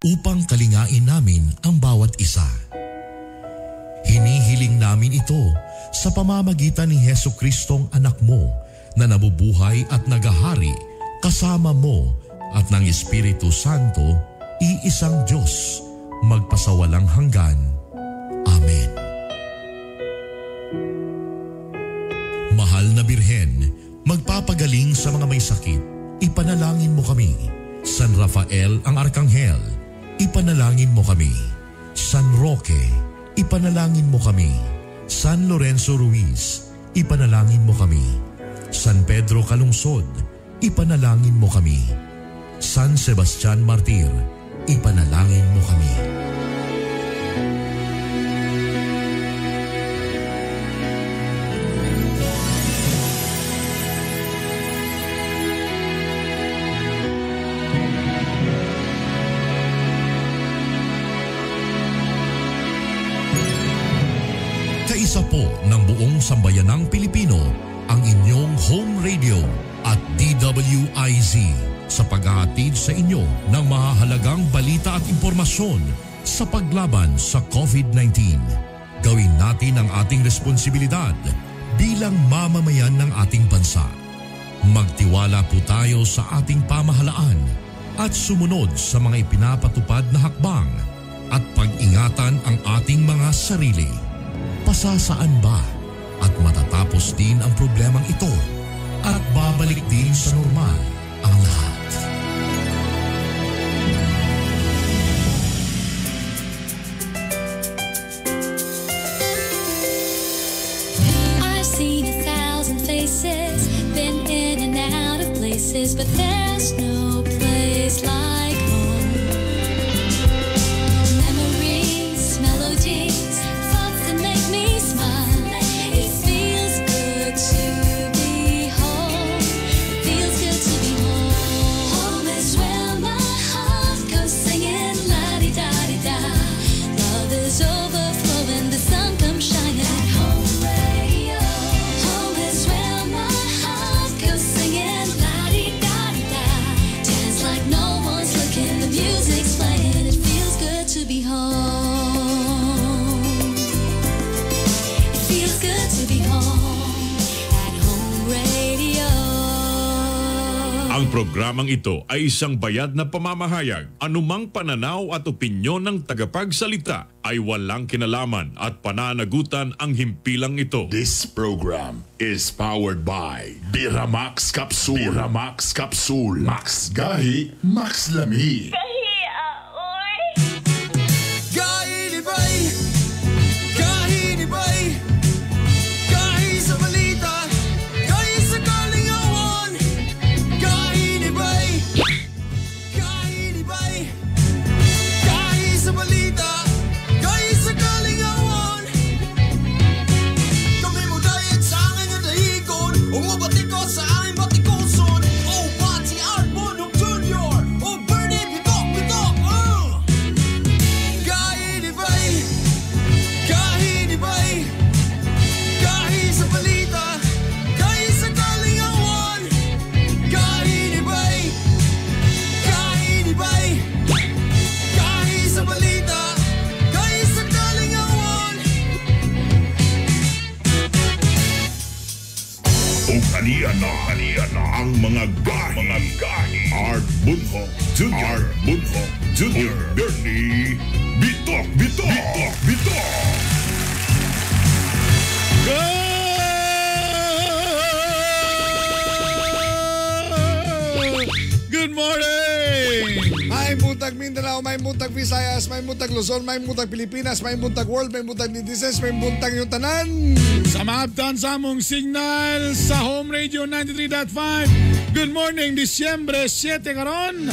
Upang kalingain namin ang bawat isa. Hinihiling namin ito sa pamamagitan ni Hesu Kristong anak mo na nabubuhay at nagahari kasama mo at ng Espiritu Santo, iisang Diyos, magpasawalang hanggan. Amen. Mahal na Birhen, magpapagaling sa mga may sakit, ipanalangin mo kami. San Rafael ang Arkanghel, ipanalangin mo kami. San Roque, ipanalangin mo kami. San Lorenzo Ruiz, ipanalangin mo kami. San Pedro Calungsod, ipanalangin mo kami. San Sebastian Martir, ipanalangin mo kami. Kaisa po ng buong sambayanang Pilipino ang inyong home radio at DWIZ sa paghahatid sa inyo ng mahahalagang balita at impormasyon sa paglaban sa COVID-19. Gawin natin ang ating responsibilidad bilang mamamayan ng ating bansa. Magtiwala po tayo sa ating pamahalaan at sumunod sa mga ipinapatupad na hakbang at pag-ingatan ang ating mga sarili. Pasasaan ba at matatapos din ang problemang ito at babalik din sa normal ang lahat. I've seen 1,000 faces, been in and out of places, but there's no place like home. Memories, melodies, thoughts that make me smile. It feels good to be home. It feels good to be home. Home is where my heart goes singing la-di-da-di-da. Love is overflowing, the sun comes shining. At Home Radio. Home is where my heart goes singing la-di-da-di-da. Dance like no one's looking, the music's playing. It feels good to be home. It feels good to be home. At Home Radio. Ang programang ito ay isang bayad na pamamahayag. Anumang pananaw at opinyon ng tagapagsalita ay walang kinalaman at pananagutan ang himpilang ito. This program is powered by Biramax Capsule. Biramax Capsule. Max Gahi, Max Lami. Gahi ni Bay, gahi ni Bay, gahi sa balita, gahi sa kalingawan. Gahi ni Bay, gahi ni Bay, gahi sa balita, gahi sa kalingawan. Kami mo dayag sa angin nga dahigon, umubati ko sa aming batikuson. O Pati Art Bonhoc Jr., O Bernie Bitok Bitok. Gahi ni Bay, gahi ni Bay, gahi sa balita, gahi sa kalingawan. Gahi ni Bay, gahi ni Bay, gahi sa balita, gahi sa kalingawan. Ug aniya na ang mga gahi. Art Bonhoc Jr. Art Bonhoc Jr. Ug Bernie Bitok Bitok Bitok Bitok. Good morning! May buntag Mindanao, may buntag Visayas, may buntag Luzon, may buntag Pilipinas, may buntag World, may buntag netizens, may buntag yung tanan. Sa maabtan sa among signal sa Home Radio 93.5. Good morning, Disyembre 7 karon.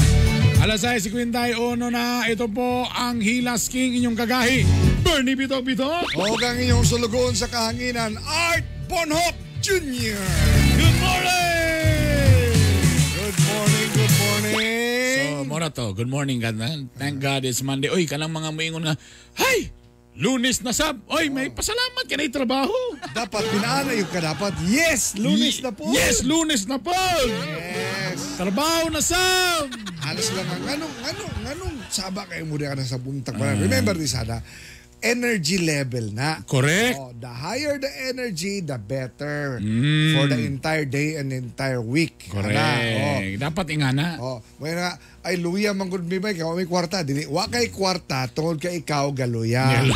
Alas 6:51 na, ito po ang Hilas King inyong kagahi, Bernie Bitok Bitok. O ang inyong sulugoon sa kahanginan, Art Bonhoc Jr. Good morning! Good morning, good morning. So, mora to. Good morning, God. Thank God it's Monday. Uy, kanang mga muingon nga, hay! Lunes na sab. Oy, may pasalamat ka na yung trabaho. Dapat pinaana yung ka dapat. Yes, Lunes na po. Yes, Lunes na po. Yes. Trabaho na sab. Ana sila nga nganong saba kayo mo ka na sa buntag. Remember this, Ana, energy level na. Correct. Oh, the higher the energy, the better for the entire day and entire week. Correct. Ana, oh. Dapat ingana. Oh, may na ay luya man gud mi bay kay may kwarta dili wa kay kwarta tungod kay ikaw galuya. Oh, ana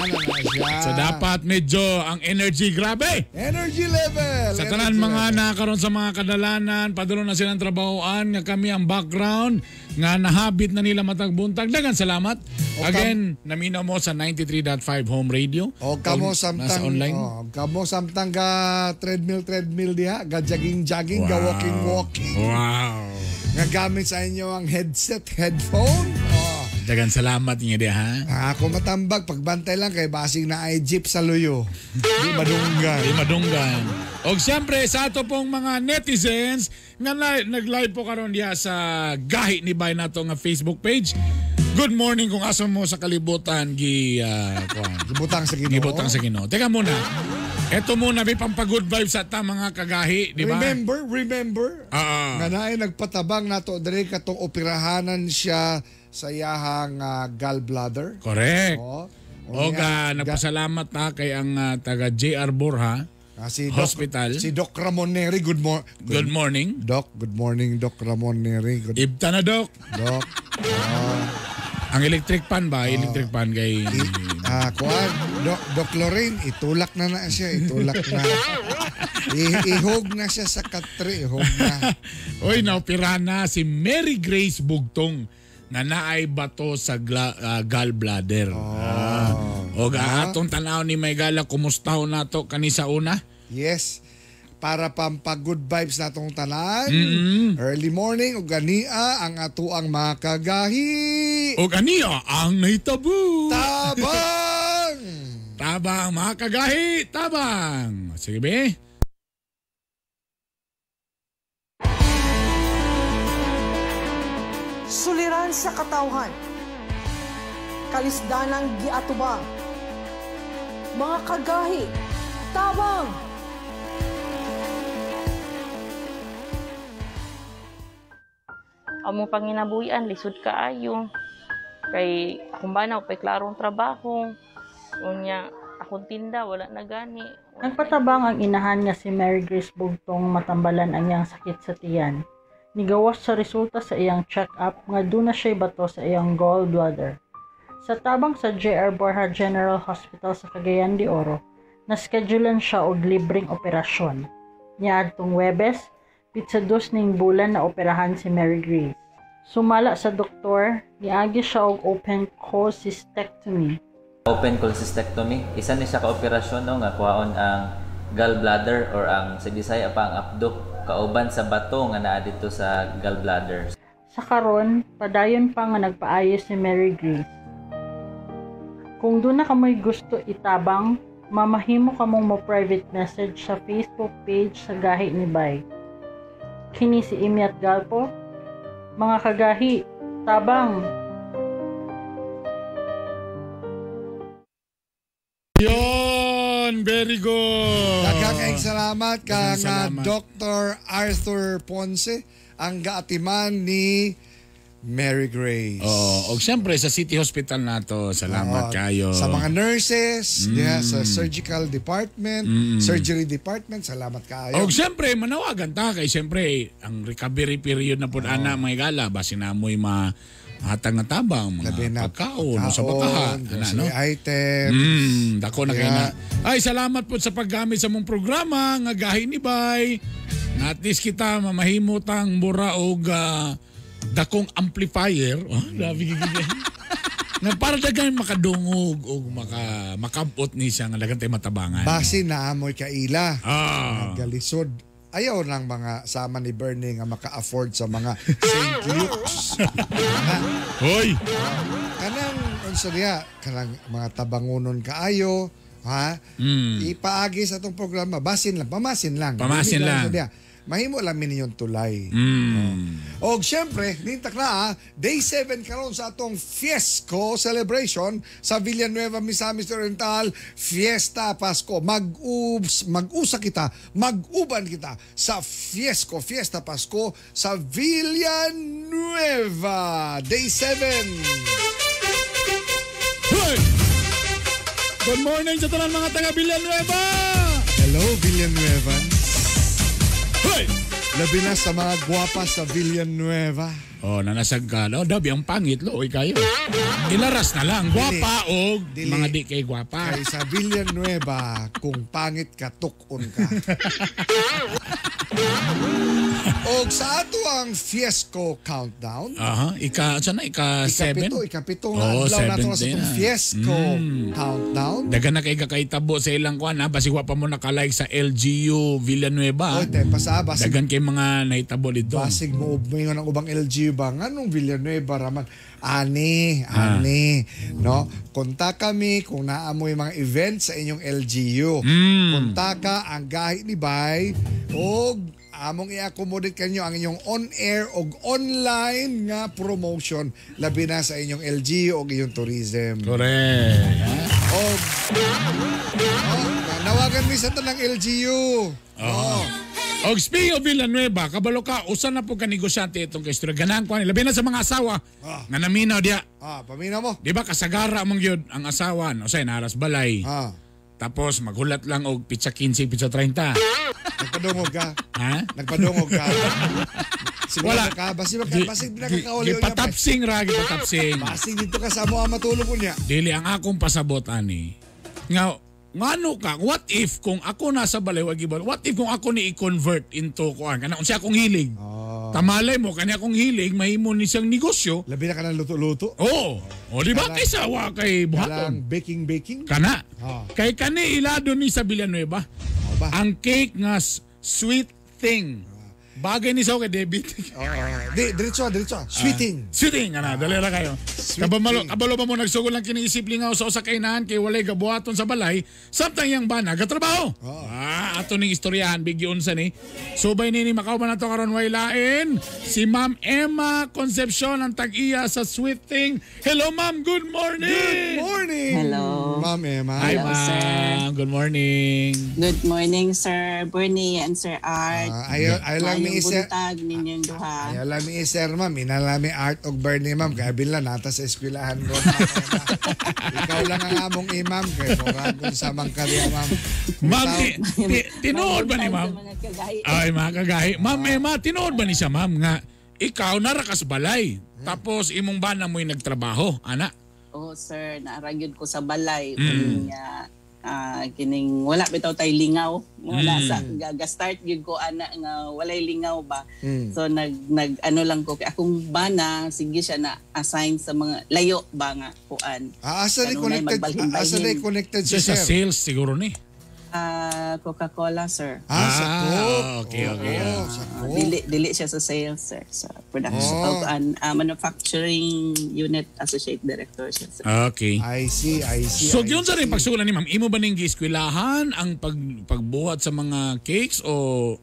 na siya. So dapat medyo ang energy grabe. Energy level. Sa tanan energy mga level. nakaroon sa mga kadalanan, padulong na silang trabahoan nga kami ang background nga nahabit na nila matag buntag. Dagan salamat. Again, naminaw mo sa 93.5 Home Radio. O kamo Nasa samtang online. Oh, kamo samtang ga treadmill diha, ga jogging jogging, ga walking walking. Wow. Nga gamit sa inyo ang headset, headphone. Oh. Dagan salamat inyo diha. Ha? Ako matambag pagbantay lang kay basig na ay jeep sa luyo. Di madunggan. Di madunggan. Og siyempre sa ato pong mga netizens nga nag-live po karon diha sa Gahi ni Bay nato nga Facebook page. Good morning kung asa mo sa kalibutan gi kuan. Gibutang sa Ginoo. Gibutang sa Ginoo. Teka muna. Eto muna may pampa-good vibes sa ta mga kagahi, di ba? Remember. Nga naay nagpatabang nato diri katong operahanan siya sa iyahang gallbladder. Correct. Oh. Og nagpasalamat ta kay ang taga JR Borja si Doc, Hospital. Si Doc Ramon Neri, good morning. Good morning. Doc, good morning Doc Ramon Neri. Good Ibta na Doc. Doc. Ang electric pan ba? Electric pan kay Kuan, Doc Lorraine, itulak na na siya, itulak na. Ihog na siya sa katre, ihog na. Oy, naopera na si Mary Grace Bugtong na naay bato sa gallbladder. Oh. Og atong tanaw ni May Gala, kumusta ho nato kani sa una? Yes. Para pampa good vibes natong tanan. Early morning ug gania ang atuang mga kagahi. Og aniya ang nahitabo. Tabang! Tabang mga kagahi, tabang. Sige be. Suliran sa katawhan. Kalisdanang giatubang. Mga kagahi, tabang! Among panginabuhian lisod kaayo kay akong bana pay klarong trabaho, unya akong tinda wala na gani. Nagpatabang ang inahan nga si Mary Grace Bugtong matambalan ang iyang sakit sa tiyan. Nigawas sa resulta sa iyang check-up nga duna siya'y bato sa iyang gallbladder. Sa tabang sa J.R. Borja General Hospital sa Cagayan de Oro, naskedulan siya og libreng operasyon. Niadtong Huwebes, pitsa 2 ning bulan na operahan si Mary Grace. Sumala sa doktor, niagi siya og open cholecystectomy. Open cholecystectomy, isa ni siya ka operasyon no nga kuhaon ang gallbladder or ang sa Bisaya pa ang apdo kauban sa bato nga naa didto sa gallbladder. Sa karon, padayon pa nga nagpaayo si Mary Grace. Kung duna kamoy gusto itabang, mamahimo kamong mo private message sa Facebook page sa Gahi ni Bay. Kini si Imiat Galpo. Mga kagahi, tabang! Yon, very good. Daghang salamat ka Daghang nga salamat. Dr. Arthur Ponce ang gaatiman ni Mary Grace. Oh, og siyempre sa City Hospital nato, salamat Oo, kayo. Sa mga nurses, diha, sa surgical department, surgery department, salamat kayo. Og siyempre manawagan ta kay siyempre ang recovery period na pud ana mga gala basin namoy ma hatag nga tabang mga Labi na pagkaon o sa bataha ana grocery no. items. Dako na kay na. Ay salamat po sa paggamit sa mong programa nga Gahi ni Bay. Na at least kita mamahimo tang mura og dakong amplifier. Oh, grabe gid. Nga para daghan makadungog og makabot ni siya nga daghan tay matabangan. Base na amoy kaila. Ah. Galisod. Ayaw ng mga sama ni Bernie nga maka-afford sa mga St. Luke's. Hoy! Kanang unsa niya, kanang mga tabangunon kaayo, ha? Ipaagi sa atong programa, basin lang, pamasin lang. Pamasin Dili lang. unsa diha. Mahimo lang mi ninyong tulay. Og syempre, nintak na day 7 karon sa atong Fiesco celebration sa Villanueva, Misamis Oriental, Fiesta Pasko. Mag-usa kita, mag-uban kita sa Fiesco, Fiesta Pasko sa Villanueva. Day 7. Hoy! Good morning sa tanan mga taga Villanueva! Hello, Villanuevans. Hoy! Labi na sa mga gwapa sa Villanueva. Oh, nanasag ka. Oh, dabi ang pangit lo, oy kayo. Ilaras na lang, gwapa o Dili. mga di kay gwapa. Kay sa Villanueva, kung pangit ka, tukon ka. Og sa ato ang Fiesco Countdown, Aha, ika saan na ika 7? ikapito nga Oh, adlaw nato seventh sa day itong na. Fiesco Countdown. Dagan na kay kakaitabo sa ilang kuan ha, basig wa pa mo nakalike sa LGU Villanueva. Oy, te, pasa, basig, Dagan kay mga naitabo dito. basig mo umayon ang ubang LGU ba? Nganong Villanueva raman? Ani, ani, no? Konta kami kung naamoy mga event sa inyong LGU. Kontaka ang gahi ni Bay og among i-accommodate kanyo ang inyong on-air og online nga promotion labi na sa inyong LGU og inyong tourism. Correct. Og oh, nawagan mi sa tanang LGU. Oh. Og speaking of Villanueva, kabalo ka, usa na po ka negosyante itong kaistorya. Ganahan ko ani, labi na sa mga asawa nga naminaw diya. Ah, paminaw mo. Di ba kasagara mong gyud ang asawa, no say naras balay. Ah. Tapos maghulat lang og pizza 15, pizza 30. Nagpadungog ka. Ha? Nagpadungog ka. Sigurado Wala. ka. Basig ka, basig di nakakauli niya. Gipatapsing ra, gipatapsing. Basig dito ka sa amo ang matulog ko niya. Dili ang akong pasabot ani. Nga ngano ka, what if kung ako nasa balay wa gibal, what if kung ako ni i-convert into kuan kana unsa akong hilig? Tamalay mo kani akong hilig mahimo ni siyang negosyo. Labi na ka ng luto-luto. Oo. O di ba Kalang- kaysa wa kay buhaton. Kalang baking-baking. Kana. Ah. Kay kani ilado ni sa Villanueva. ba? Ang cake nga sweet thing. Bagay ni sa kay David. Oo. Di, diretso, diretso. Sweeting. Sweeting ana, dali ra kayo. Kabalo, kabalo ba mo nagsugol lang kiniisip lingaw sa usa ka inahan kay walay gabuhaton sa balay, samtang iyang bana gatrabaho. Ah, ato ning istoryahan bigyon sa ni. Subay nini makauban nato karon way lain si Ma'am Emma Concepcion ang tag-iya sa Sweet Thing. Hello ma'am, good morning. Good morning. Hello. Ma'am Emma. Hi Hello, sir. ma'am, good morning. Good morning, Sir Bernie and Sir Art. Ah, ayaw, ayaw lang mi Maayong isa. buntag ninyong duha. Ayaw lang mi sir ma'am. Inalami art og Bernie ma'am. Kaya bila nata sa eskwelahan mo. Ma'am Emma. Ikaw lang ang among imam. Kaya murag kung sa mang karya ma'am. Ma'am, tinuod ba ni Maayong ma'am? buntag sa mga kagahi. Ay, mga kagahi. Ma'am Emma, tinuod ba ni siya, ma'am, nga ikaw narakas balay. Tapos imong bana mo'y nagtrabaho, ana. Oh, sir, naaragyod ko sa balay. Unya, kining wala bitaw tay lingaw. Wala sa ga-start gyud ko ana nga walay lingaw ba. So nag nag ano lang ko kay akong bana sige siya na assign sa mga layo ba nga kuan. Ah, asa ni Kanunay connected? magbalhin-balhin. Asa ni connected si Siya sa sir? sales siguro ni. Ah, Coca-Cola, sir. Ah, sa Coke. Okay, okay. Oo, sa Coke. Dili dili siya sa sales sir, sa production Oh. manufacturing unit associate director siya sir. Okay. I see, I see. So I yun sa rin see. pagsugulan ni ma'am, imo ba ning gieskwilahan ang pagbuhat sa mga cakes o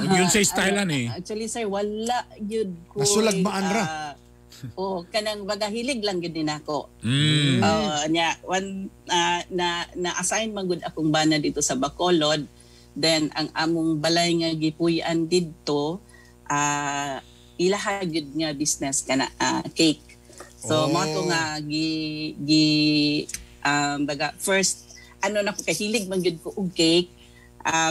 yun sa style eh. Actually sir, wala gyud ko. Nasulagmaan ra. Oh, kanang baga hilig lang gyud ni nako. Nya one na na-assign man gud akong bana dito sa Bacolod. Then ang among balay nga gipuy-an didto ilaha gyud nga business kana cake. So Oh. mo to nga gi gi baga first ano na ko kay hilig man gyud ko og cake.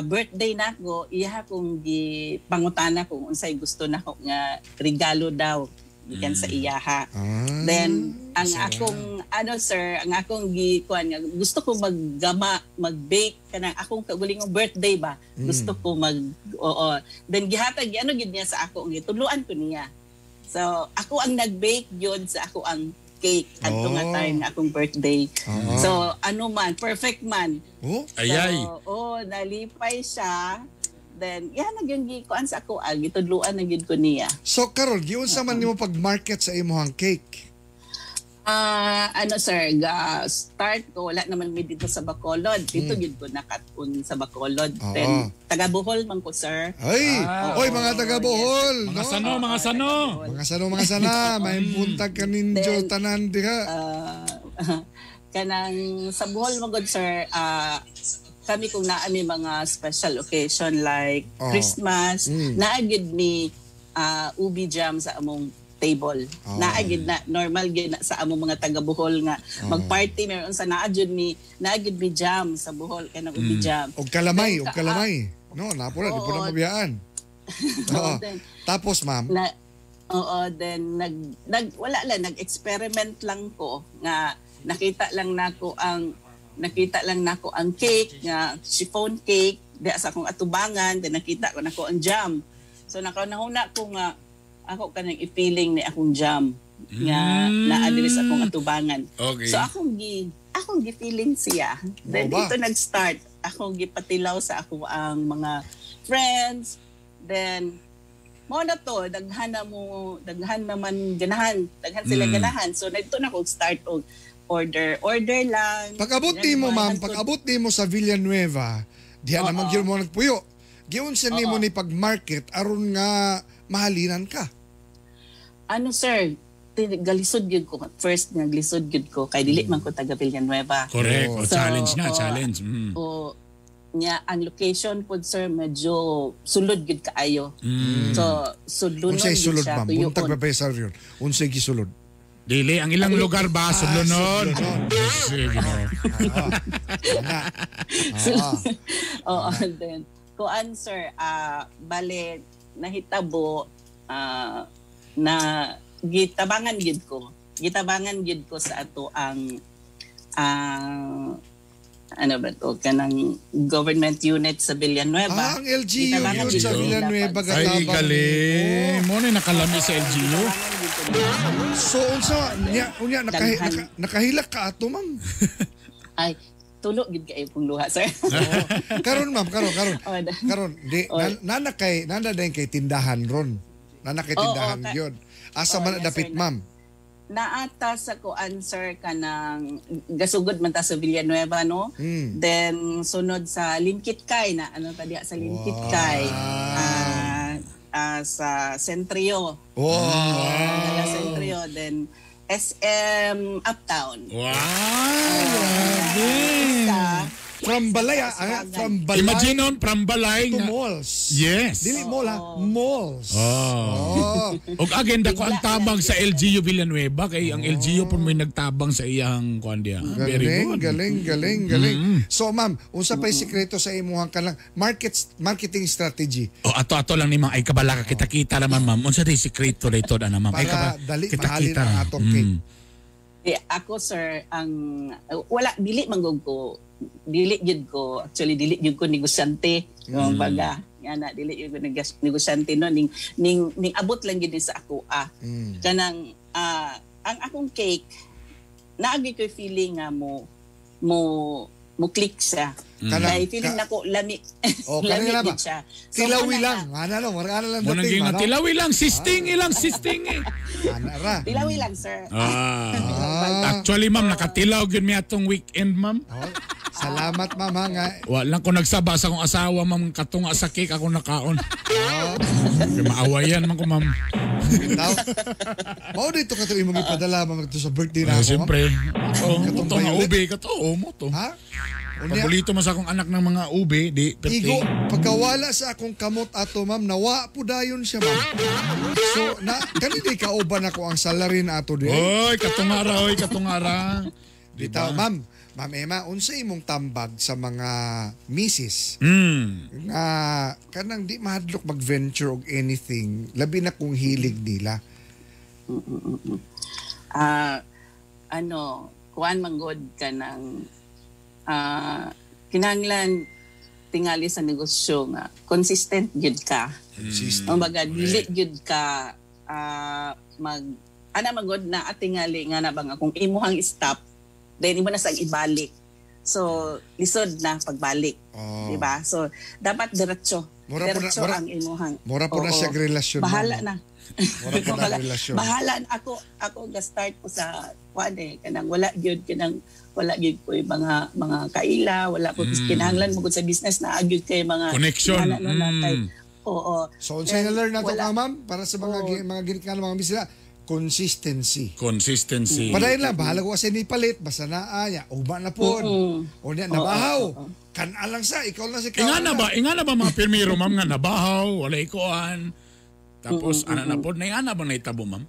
Birthday na ako, iya kong gi pangutana kung unsay gusto nako nga regalo daw gikan sa iyaha. Ah. Then ang akong ano sir, ang akong gi kuan nga gusto ko maggama, mag-bake kanang akong kaugulingong birthday ba. Gusto ko mag oo. Then gihatag ano gid niya sa ako, gituluan ko niya. So ako ang nag-bake gyud sa ako ang cake adto nga Oh. time nga akong birthday. Oo. So ano man, perfect man. Oh, Ayay. So, oh, nalipay siya. Then, yan ang yung gikuan sa ako, gitudluan na gyud ko niya. So karon giunsa man nimo pag-market sa imong cake? Ano sir, ga start ko wala naman mi dito sa Bacolod. Dito gid ko nakat-un sa Bacolod. Oo. Then taga Bohol man ko, sir. Ay, oy mga taga Bohol, Mga no? sano, mga sano. Mga sano, mga sana, may buntag ka ninyo tanan diha. Kanang sa Bohol magod sir, kami kung naa mi mga special occasion like Christmas, naa gid mi ubi jam sa among table. Naa gid na normal gid na sa among mga taga Bohol nga magparty meron sa naa jud mi naa gid mi jam sa Bohol kanang ubi jam. Og kalamay, og kalamay. No, napo na, di po na mabiyaan. Oo. Then, Tapos, ma'am, na oo, then nag nag wala lang, nag-experiment lang ko nga nakita lang nako ang cake nga chiffon cake diha sa akong atubangan, then nakita ko nako ang jam. So nakaunahuna ko nga ako kanang i-feeling ni akong jam nga naa diri sa akong atubangan. So akong gi-feeling siya. Then Mao ba? dito nag-start akong gipatilaw sa ako ang mga friends. Then mo na to, daghan na mo, daghan naman ganahan, daghan sila ganahan. So nagto na ko start og order, order lang. Pag-abot Then, nimo, ma'am, hangtod- pag-abot nimo sa Villanueva, diha naman gyud mo nagpuyo. Giunsa nimo ni pag-market aron nga mahalinan ka. Ano sir, galisod gyud ko. First nga glisod gyud ko kay dili man ko taga Villanueva. Correct. O, So, challenge na, oo. challenge. O nya ang location pod sir medyo sulod gyud kaayo. So sulunon Unsay gyud sulod, siya, ma'am? tuyuon. Buntag ba pa sir yun? Unsay gisulod? Dili, ang ilang lugar ba? Sulunon. Sige, no. Ana. Oo, then kuan sir, bale nahitabo na gitabangan gid ko. Gitabangan gid ko sa ato ang ano ba to, kanang government unit sa Villanueva. Ah, ang LGU Gitabangan yun gid sa ko nila Villanueva Ay, gatabang. galing. Mo na nakalami sa LGU. Gitabangan gid ko nila. So unsa nya unya Daghan. nakahilak ka ato, ma'am? Ay, tulo gid kaayo kong luha sir. Karon ma'am, karon karon. Oh, Karon di nana kay nana din kay tindahan ron. Nana kay Oo, tindahan yun. Asa Oo, man yes, dapit, sir. ma'am? Naata sa kuan sir kanang gasugod man ta sa Villanueva, no? Then sunod sa Limkitkay na ano pa diha sa Limkitkay. Sa Centrio. Wow. Sa Centrio then SM Uptown. Wow! Grabe. Isa, From Balay, from Balay Imagine on, from Balay. to nga- malls. Yes. Dili mall ha, malls. Oh. Og agenda ko ang tabang sa LGU Villanueva kay ang LGU po may nagtabang sa iyang kuan diha. Very Galing, good. galing, galing, galing. So ma'am, unsa pa'y sikreto sa imuhang kanang marketing strategy O ato-ato lang ni ma'am, ay kabala ka kita-kita naman ma'am. Unsa day sikreto dito ana ma'am? Ay para kaba dali mahalin kita-kita ang na. atong cake. Eh, ako sir, ang wala dili manggog ko, dili gyud ko, actually dili gyud ko negosyante. Kumbaga, nga na dili gyud ko negosyante no ning ning ning abot lang gyud ni sa ako ah. Kanang ang akong cake naagi ko feeling nga mo mo mo click siya. Kanang- Kay feeling nako lami. Oh, lami kanang ba? gyud siya. So, Tilawi ana lang. Ana no, mura ana lang Mo nang dating gingon, mano. tilawi lang, sisting ilang sisting eh. Ana ra. Tilawi lang sir. Actually ma'am, nakatilaw gyud mi atong weekend ma'am. Oh, salamat ma'am ha, nga. Wa lang ko nagsaba sa akong asawa ma'am katunga sa cake ako nakaon. Kay Maawayan man ko ma'am. Bitaw. Mao dito ka to imong ipadala ma'am to sa birthday na Ay, ako. ma'am. siyempre. Oh, Katong mo to nga violet. ube kato, oh, mo to. Ha? Unya, Paborito man sa akong anak ng mga ube, di perti. Igo, pagkawala sa akong kamot ato ma'am, nawa po dayon siya ma'am. So, na, kanini kauban ako ang salary na ato di. Oy, katungara, oy, katungara. Bitaw, ma'am. Ma'am Emma, unsa imong tambag sa mga misis nga kanang di mahadlok mag-venture og anything, labi na kung hilig nila? Ano, kuan manggod ka ng kinahanglan tingali sa negosyo nga consistent gyud ka. Consistent. Kumbaga dili gyud ka mag ana manggod na atingali nga na ba nga kung imuhang stop then imo na sang ibalik. So lisod na pagbalik, Oh. di ba? So dapat diretso. Mura po na- Diretso ang imuhang. Mura po na Oo. siya relasyon. Bahala ma'am. na. Mura po na relasyon. Bahala na. Ako ga start ko sa kuan eh, kanang wala gyud, kanang wala gyud koy mga kaila, wala ko kinahanglan mo gud sa business na gyud kay mga Connection. Ana, no, natay. Oo. So, unsay na-learn nato Wala. ka, ma'am? Para sa mga mga ginikan mga bisila, consistency. Consistency. Padayon lang, bahala ko kasi ni palit, basta naa niya, ugma na po. O niya, nabahaw. Kana lang sa, ikaw lang si Inga na ba mga pirmiro, ma'am, nga nabahaw, wala ikuan. Tapos, ana na po, na ana ba naitabo, ma'am?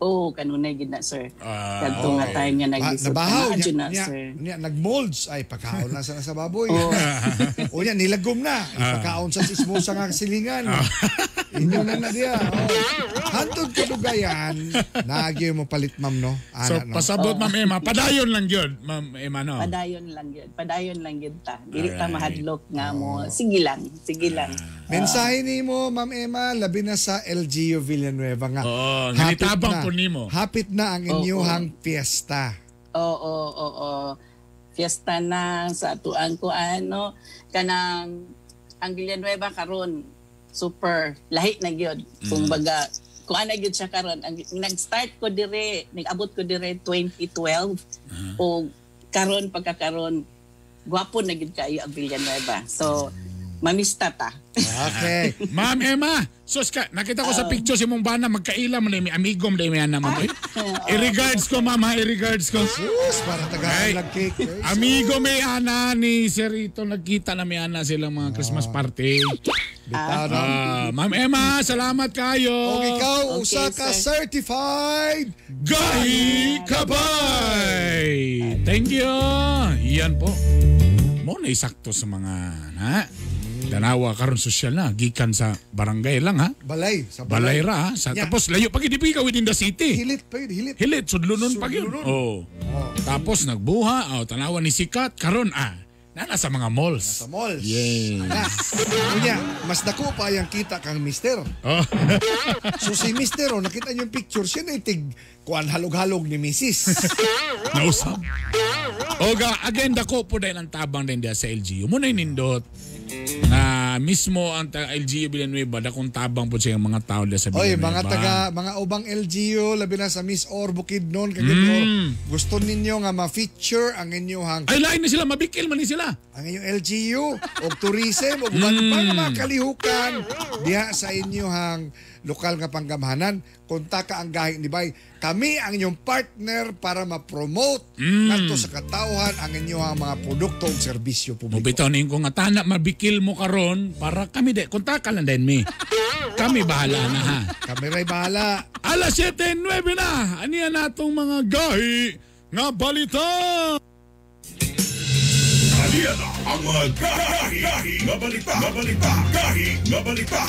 Oo, kanunay gid na, sir. Ah, Kadto nga time nga naglisod. Nabahaw Naa niya, jud na, niya, sir. niya, nag-molds ay pagkaon na sa baboy. O niya nilagom na, ipakaon sa sismosa nga silingan. Inyo na na diya. Oh. Hantod kadugayan, naagyo mo palit, ma'am, no? Ana, So, no? pasabot, Ma'am Emma. Padayon lang yun, Ma'am Emma, no? Padayon lang yun. Padayon lang yun ta. Dili ta mahadlok nga mo. Sige lang. Sige lang. Mensahe nimo, Ma'am Emma, labi na sa LGU Villanueva nga. Oo, Hapit ganitabang na. po nimo. Hapit na ang inyuhang fiesta. Oo. Fiesta na sa tuang ko ano kanang ang Villanueva karon super lahi na gyud. Kung baga kung ana gyud siya karon ang nag-start ko dire, nag-abot ko dire 2012 o karon pagkakaron gwapo na gyud kaayo ang Villanueva. So mamista ta. Okay. Ma'am Emma, sus ka, nakita ko sa picture si mong bana, magkaila mo na may amigo mo na may ana, ma'am. I-regards ko, ma'am, ha? I-regards ko. Sus, para taga cake. Eh. Amigo may ana ni Sir Ito, nagkita na may ana silang mga Christmas party. Bitaw, no? Ah, Ma'am Emma, salamat kayo. Og ikaw, usa ka certified Gahi Kabay! Thank you! Yan po. Mo na isakto sa mga na. Danawa karon sosyal na gikan sa barangay lang ha. Balay. Sa balay. Balay ra ha. Sa, Yeah. Tapos layo pag hindi ka within the city. Hilit pa yun, hilit. Hilit sudlonon pa yun. Sudlonon. Oh. Tapos nagbuha, oh, tanawa ni sikat karon ah. Nana sa mga malls. Sa malls. Yes. Na. Unya, mas dako pa yung kita kang mister. Oh. So si mister, oh, nakita niyo yung picture, siya na itig kuan halog-halog ni misis. Nausap. Oga, again, dako po dahil ang tabang din diya sa LGU. Muna nindot na mismo ang LGU Villanueva, dakong tabang po siya yung mga tao diya sa Oy, Villanueva. mga taga mga ubang LGU labi na sa Miss Or Bukidnon Cagayan. Gusto ninyo nga ma-feature ang inyong Ay, lain na sila, mabikil man ni sila. Ang inyong LGU og tourism og uban pa nga mga kalihukan diha sa inyong lokal nga panggamhanan. Kontaka ang gahi ni Bay. Kami ang inyong partner para ma-promote ngadto sa katawhan ang inyong mga produkto ug serbisyo publiko. Mubitaw na yung nga tana, mabikil mo karon para kami de, kontaka lang din mi. Kami bahala na ha. Kami ray bahala. Alas 7:09 na. Aniya natong mga gahi nga balita. Aliya na ang mga gahi nga balita, nga balita, gahi nga balita.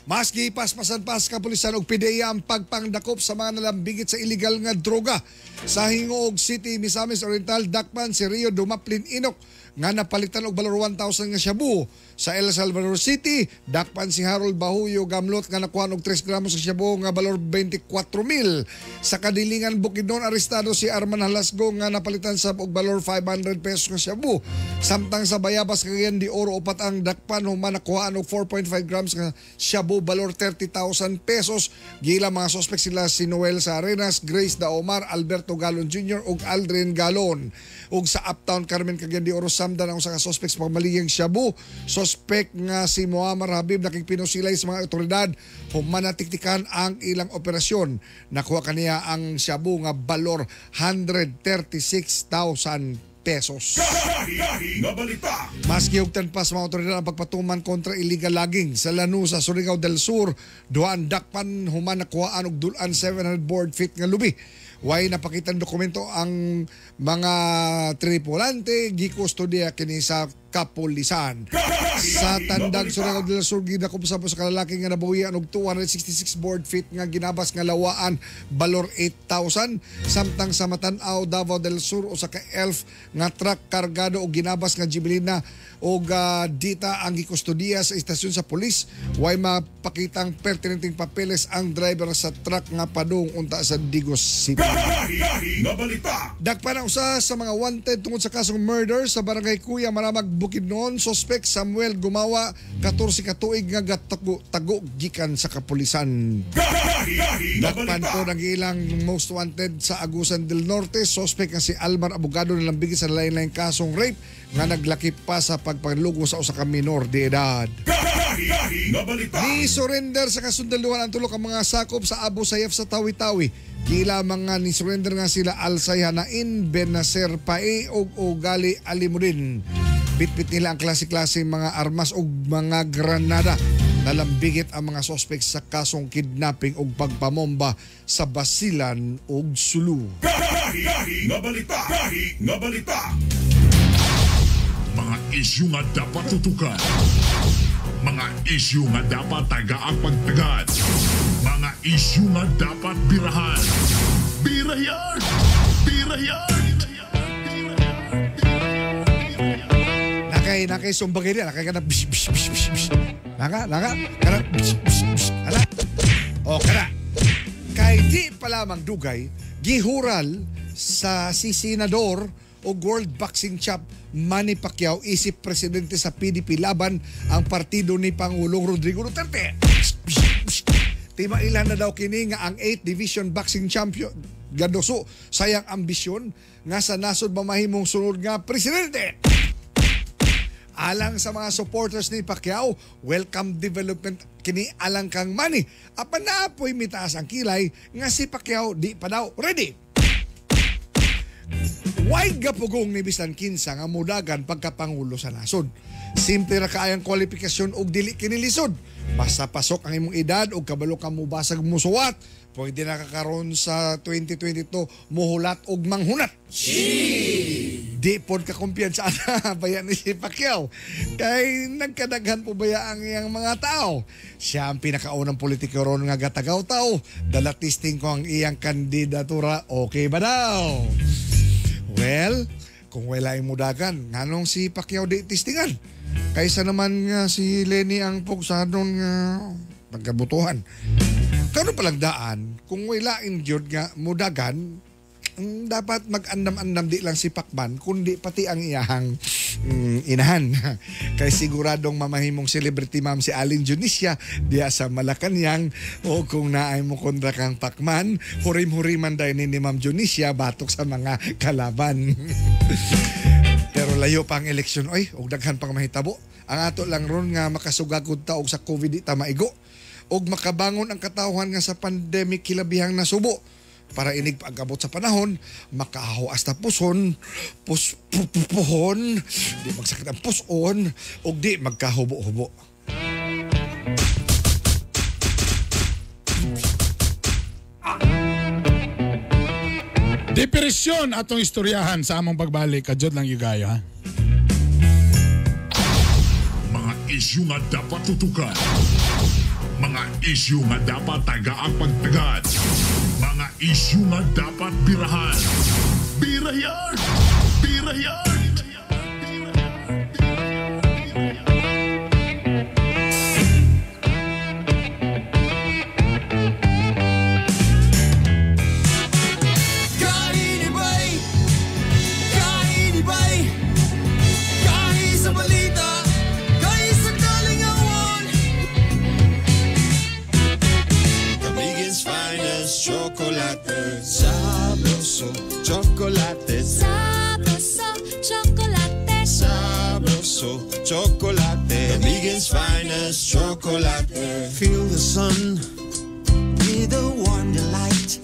Maski paspasan pa sa kapulisan og PDEA ang pagpangdakop sa mga nalambigit sa illegal nga droga. Sa Hingoog City, Misamis Oriental, dakpan si Rio Dumaplin Inok nga napalitan og balor 1,000 nga shabu. Sa El Salvador City, dakpan si Harold Bahuyo Gamlot nga nakuha og 3 gramos sa shabu nga balor 24,000. Sa Kadilingan Bukidnon, arestado si Arman Halasgo nga napalitan sa og balor 500 pesos nga shabu. Samtang sa Bayabas, Cagayan de Oro, upat ang dakpan human nakuhaan og 4.5 grams nga shabu balor 30,000 pesos. Gila mga suspect sila si Noel sa Arenas, Grace Daomar, Alberto Galon Jr. ug Aldrin Galon. Ug sa Uptown Carmen, Cagayan de Oro, samdan ang usa ka suspect sa pagmaliyang shabu. Suspect nga si Muammar Habib nakigpinusilay sa mga otoridad human natiktikan ang ilang operasyon. Nakuha kaniya ang shabu nga balor 136,000 pesos. Gahi nga balita. Mas gihugtan pa sa mga otoridad ang pagpatuman kontra illegal logging sa Lanusa, Surigao del Sur. Duha ang dakpan human nakuhaan og dulan 700 board feet nga lubi. Way napakitang dokumento ang mga tripulante gikustodiya kini sa kapulisan. Sa Tandag, Surigao del Sur, gidakop sa sa kalalaki nga nabawian og 266 board feet nga ginabas nga lawaan balor 8,000. Samtang sa Matanaw, Davao del Sur, usa ka elf nga truck kargado og ginabas nga jibilina og dita ang gikustodiya sa istasyon sa pulis. Way mapakitang pertinenteng papeles ang driver sa truck nga padung unta sa Digos City. Gahi nga balita. Dakpan ang usa sa mga wanted tungod sa kasong murder sa Barangay Kuya, Maramag, Bukidnon, suspect Samuel Manuel Gumawa, 14 ka tuig nga gatago tago gikan sa kapulisan. Dakpan po ng ilang most wanted sa Agusan del Norte, suspect nga si Almar Abogado nalambigit sa lain-laing kasong rape nga naglakip pa sa pagpanlugo sa usa ka minor de edad. Ni surrender sa kasundaluhan ang tulo ka mga sakop sa Abu Sayyaf sa Tawi-Tawi. Gila mga ni surrender nga sila Al Sayhanain, Benacer Pae ug Ugali Alimuddin. Bitbit nila ang klase-klase mga armas ug mga granada. Nalambigit ang mga suspect sa kasong kidnapping ug pagpamomba sa Basilan ug Sulu. Mga isyu nga dapat tutukan. Mga isyu nga dapat tagaang pagtagad. Mga isyu nga dapat birahan. Birayan! Birayan! Nakay sumbagay niya, nakay kana bish bish bish bish bish. Naka kana bish bish bish. Ala. O kana. Kay di pa lamang dugay gihural sa si senador o World Boxing Champ Manny Pacquiao isip presidente sa PDP Laban ang partido ni Pangulong Rodrigo Duterte. Timailan na daw kini nga ang 8th Division Boxing Champion gadoso sayang ambisyon nga sa nasod mamahimong sunod nga presidente. Alang sa mga supporters ni Pacquiao, welcome development kini alang kang Manny. Apan naapoy mitaas ang kilay nga si Pacquiao di pa daw ready. Way gapugong ni bisan kinsa nga mudagan pagkapangulo sa nasod. Simple ra kaayang kwalifikasyon og dili kini lisod. Basta pasok ang imong edad og kabalo ka mobasag musuwat, pwede na ka karon sa 2022 muhulat og manghunat. Di pod ka kumpiyansa ana baya ni si Pacquiao. Kay nagkadaghan po baya ang iyang mga tao. Siya ang pinakaunang politiko ron nga gatagaw tao. Dala testing ko ang iyang kandidatura, okay ba daw? Well, kung wala imudagan, nganong si Pacquiao di testingan? Kaysa naman nga si Lenny ang pugsadon nga pagkabutuhan. Karon palang daan, kung wala injured nga mudagan, dapat mag-andam-andam di lang si Pacman, kundi pati ang iyahang inahan. Kay siguradong mamahimong celebrity ma'am si Aling Junisia diya sa Malacanang, o kung naay mo kontra kang Pacman, hurim-huriman dahil ni Ma'am Junisia batok sa mga kalaban. Pero layo pa ang eleksyon, oy, og daghan pang mahitabo. Ang ato lang ron nga makasugagod ta og sa COVID di ta maigo, og makabangon ang katawhan nga sa pandemic kilabihang nasubo. Para inig pag-abot sa panahon, makahaw hasta puson, puhon, di magsakit ang puson, og di magkahubo-hubo. Depresyon atong istoryahan sa among pagbalik. Kadyot lang yung gayo, ha? Mga isyu nga dapat tutukan. Mga isyu nga dapat tagaang pagtagad. Mga isyu nga dapat birahan. Birayan! Birayan! Kainibay! Kainibay! Kahi sa balita, kahi sa kalingawan. Camiguin's finest chocolate. Sabroso chocolate. Sabroso chocolate. Sabroso chocolate. Camiguin's finest chocolate. Feel the sun with a warm delight.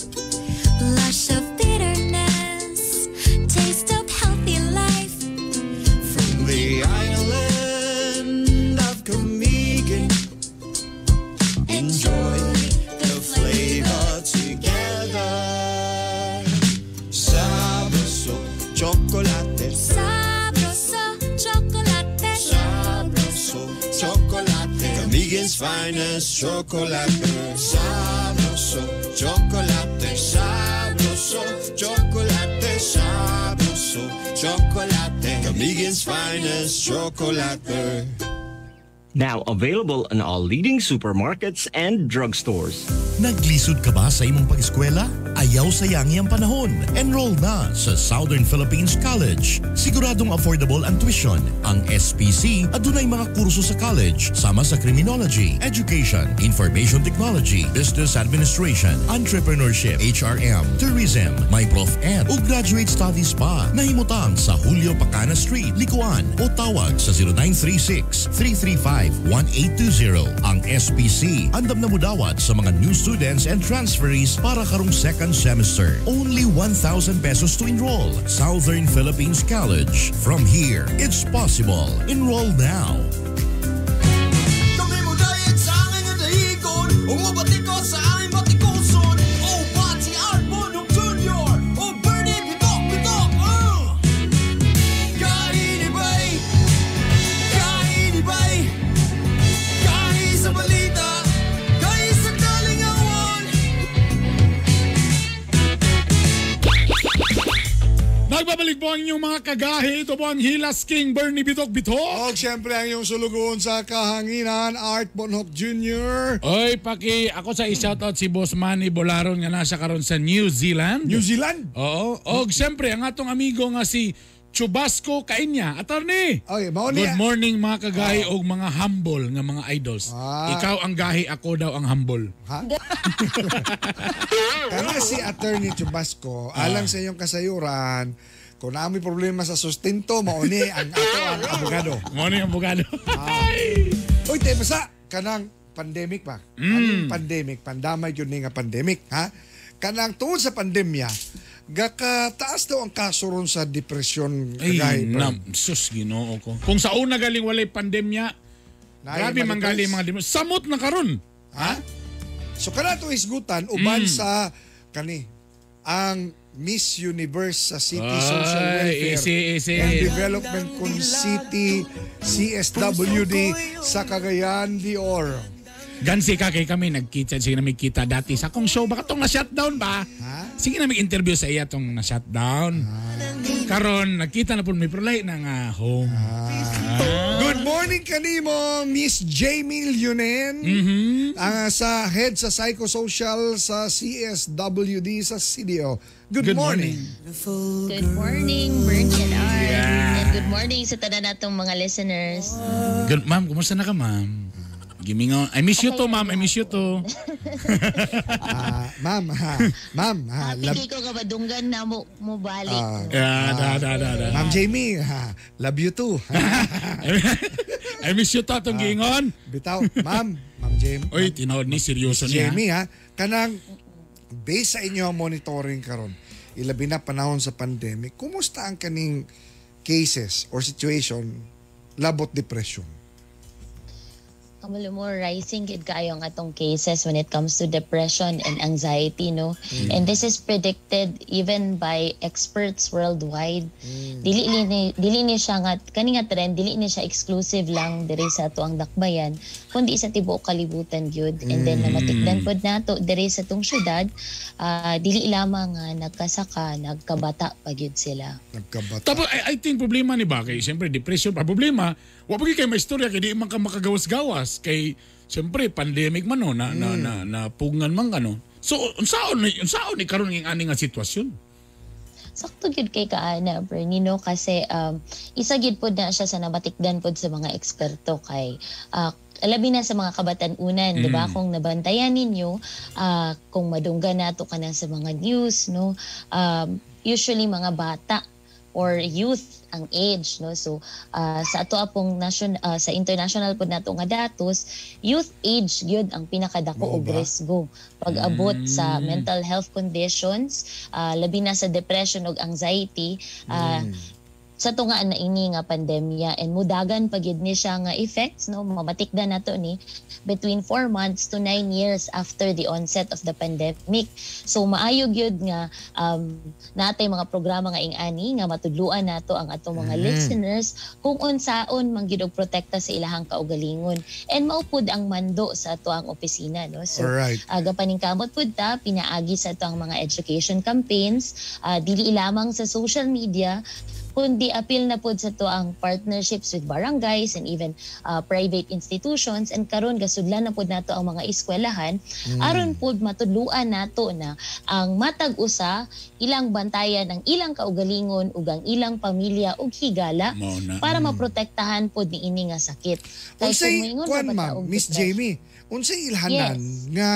Blush of bitterness, taste of healthy life. From the island of Camiguin. Enjoy the flavor together. Sabroso chocolate. Sabroso chocolate. Sabroso chocolate. Camiguin's finest chocolate. Sabroso chocolate. Sabroso chocolate. Sabroso chocolate. Camiguin's finest chocolate. Now available in all leading supermarkets and drugstores. Naglisod ka ba sa imong pag-eskwela? Ayaw sayangi ang panahon. Enroll na sa Southern Philippines College. Siguradong affordable ang tuition. Ang SPC adunay mga kurso sa college sama sa criminology, education, information technology, business administration, entrepreneurship, HRM, tourism, may Prof Ed o graduate studies pa. Nahimutang sa Julio Pacana Street, Likuan o tawag sa 0936-335-1820. Ang SPC andam na mudawat sa mga new students and transferees para karong second semester. Only 1,000 pesos to enroll. Southern Philippines College. From here, it's possible. Enroll now. Kami mo dayeg sa angay nga dahigon, ug mobatiko sa aming batikuson. Oh, Bati Art Bonhoc Jr. Oh, Bernie Bitok Bitok. Kainibay, kainibay, kahi sa balita, kahi sa kalingawan. Nagbabalik po ang inyong mga kagahi. Ito po ang Hilas King Bernie Bitok Bitok. Og siyempre ang iyong sulugoon sa kahanginan, Art Bonhoc Jr. Oy, paki ako sa i-shoutout si Boss Manny Bolaron nga nasa karon sa New Zealand. New Zealand? Oo. Og siyempre ang atong amigo nga si Chubasco Kainya. Attorney. Okay, mao ni- Good morning mga kagahi og mga humble nga mga idols. Ikaw ang gahi, ako daw ang humble. Ha? Kana si Attorney Chubasco, alang sa iyong kasayuran, kung naa mo'y problema sa sustento, mao ni ang ato ang abogado. Mao ni ang abogado. Uy, te, basta kanang pandemic pa. Kanang pandemic, pandamay yun ni nga pandemic, ha? Kanang tungod sa pandemya, gakataas daw ang kaso ron sa depression Ay, kagay. nam, sus, Ginoo ko. Kung sa una galing walay pandemya, Naay grabe man ma-depress. galing mga depression. Samot na karon. Ha? So kana to isgutan uban sa kani ang Miss Universe sa City Social Ay, Welfare easy, easy. and Development kun City CSWD sa Cagayan de Oro. Gansi ka kay kami nagkita sige na kita dati sa akong show baka tong na shutdown ba? Sige na interview sa iya tong na shutdown. Karon nagkita na pud mi pero lahi na nga home. Good morning kanimo Miss Jamie Lunen. Sa head sa psychosocial sa CSWD sa CDO. Good morning. Good morning, Bernie and Art. And good morning sa tanan natong mga listeners. Good, ma'am, kumusta na ka, ma'am? Gimingaw. I miss you too, ma'am. I miss you too. Ma'am, ha. Ma'am, ha. Happy kay ko kabadunggan na mo mo balik. Yeah, da, da, da, da. Ma'am Jamie, ha. Love you too. I miss you too, atong giingon. Bitaw, ma'am. Ma'am Jamie. Oy, tinawad ni seryoso niya. Jamie ha, kanang based sa inyo ang monitoring karon, ilabi na panahon sa pandemic, kumusta ang kaning cases or situation labot depression? Kamalo mo, rising gid kaayo ang atong cases when it comes to depression and anxiety, no? And this is predicted even by experts worldwide. Dili ni siya nga kani nga trend dili ni siya exclusive lang diri sa ato ang dakbayan, kundi sa tibuok kalibutan gyud. And then namatikdan pod nato diri sa tong syudad, dili lamang nga nagkasaka, nagkabata pa gyud sila. Nagkabata. Tapos, I think problema ni ba? Kay, siyempre, depression pa. Problema, wa pa gyud kay may istorya, kay di man ka makagawas-gawas. Kay, siyempre, pandemic man, no, na, na, na, na pugngan man ka, no. So, unsaon ni karon ng ani nga sitwasyon? Sakto gyud kay kaana Bernie, no, kasi isa gyud pod na siya sa nabatikdan pod sa mga eksperto kay labi na sa mga kabatan-unan, di ba? Kung nabantayan ninyo, kung madunggan nato kana sa mga news, no, usually mga bata or youth ang age, no. So sa ato apong nation, sa international pod nato nga datos, youth age gyud ang pinakadako Mao og ba? risgo pag-abot sa mental health conditions, labi na sa depression ug anxiety, sa tungaan na ini nga pandemya, and mudagan pa gyud ni siya nga effects, no, mamatikdan nato ni between 4 months to 9 years after the onset of the pandemic. So maayo gyud nga natay mga programa nga ing-ani nga matudluan nato ang atong mga listeners kung unsaon man gyud og protekta sa ilahang kaugalingon, and mao pud ang mando sa ato ang opisina, no. So gapaningkamot pud ta pinaagi sa ato ang mga education campaigns, dili lamang sa social media Kundi apil na pod sa to ang partnerships with barangays and even private institutions, and karon gasudlan na pod nato ang mga eskwelahan aron pod matudluan nato na ang matag usa ilang bantayan ang ilang kaugalingon ug ang ilang pamilya ug higala Mao na. para maprotektahan pod niini nga sakit. Kay Unsay kung moingon kuan pa ba ta ma'am, og Miss depression? Jamie, unsay ilhanan nga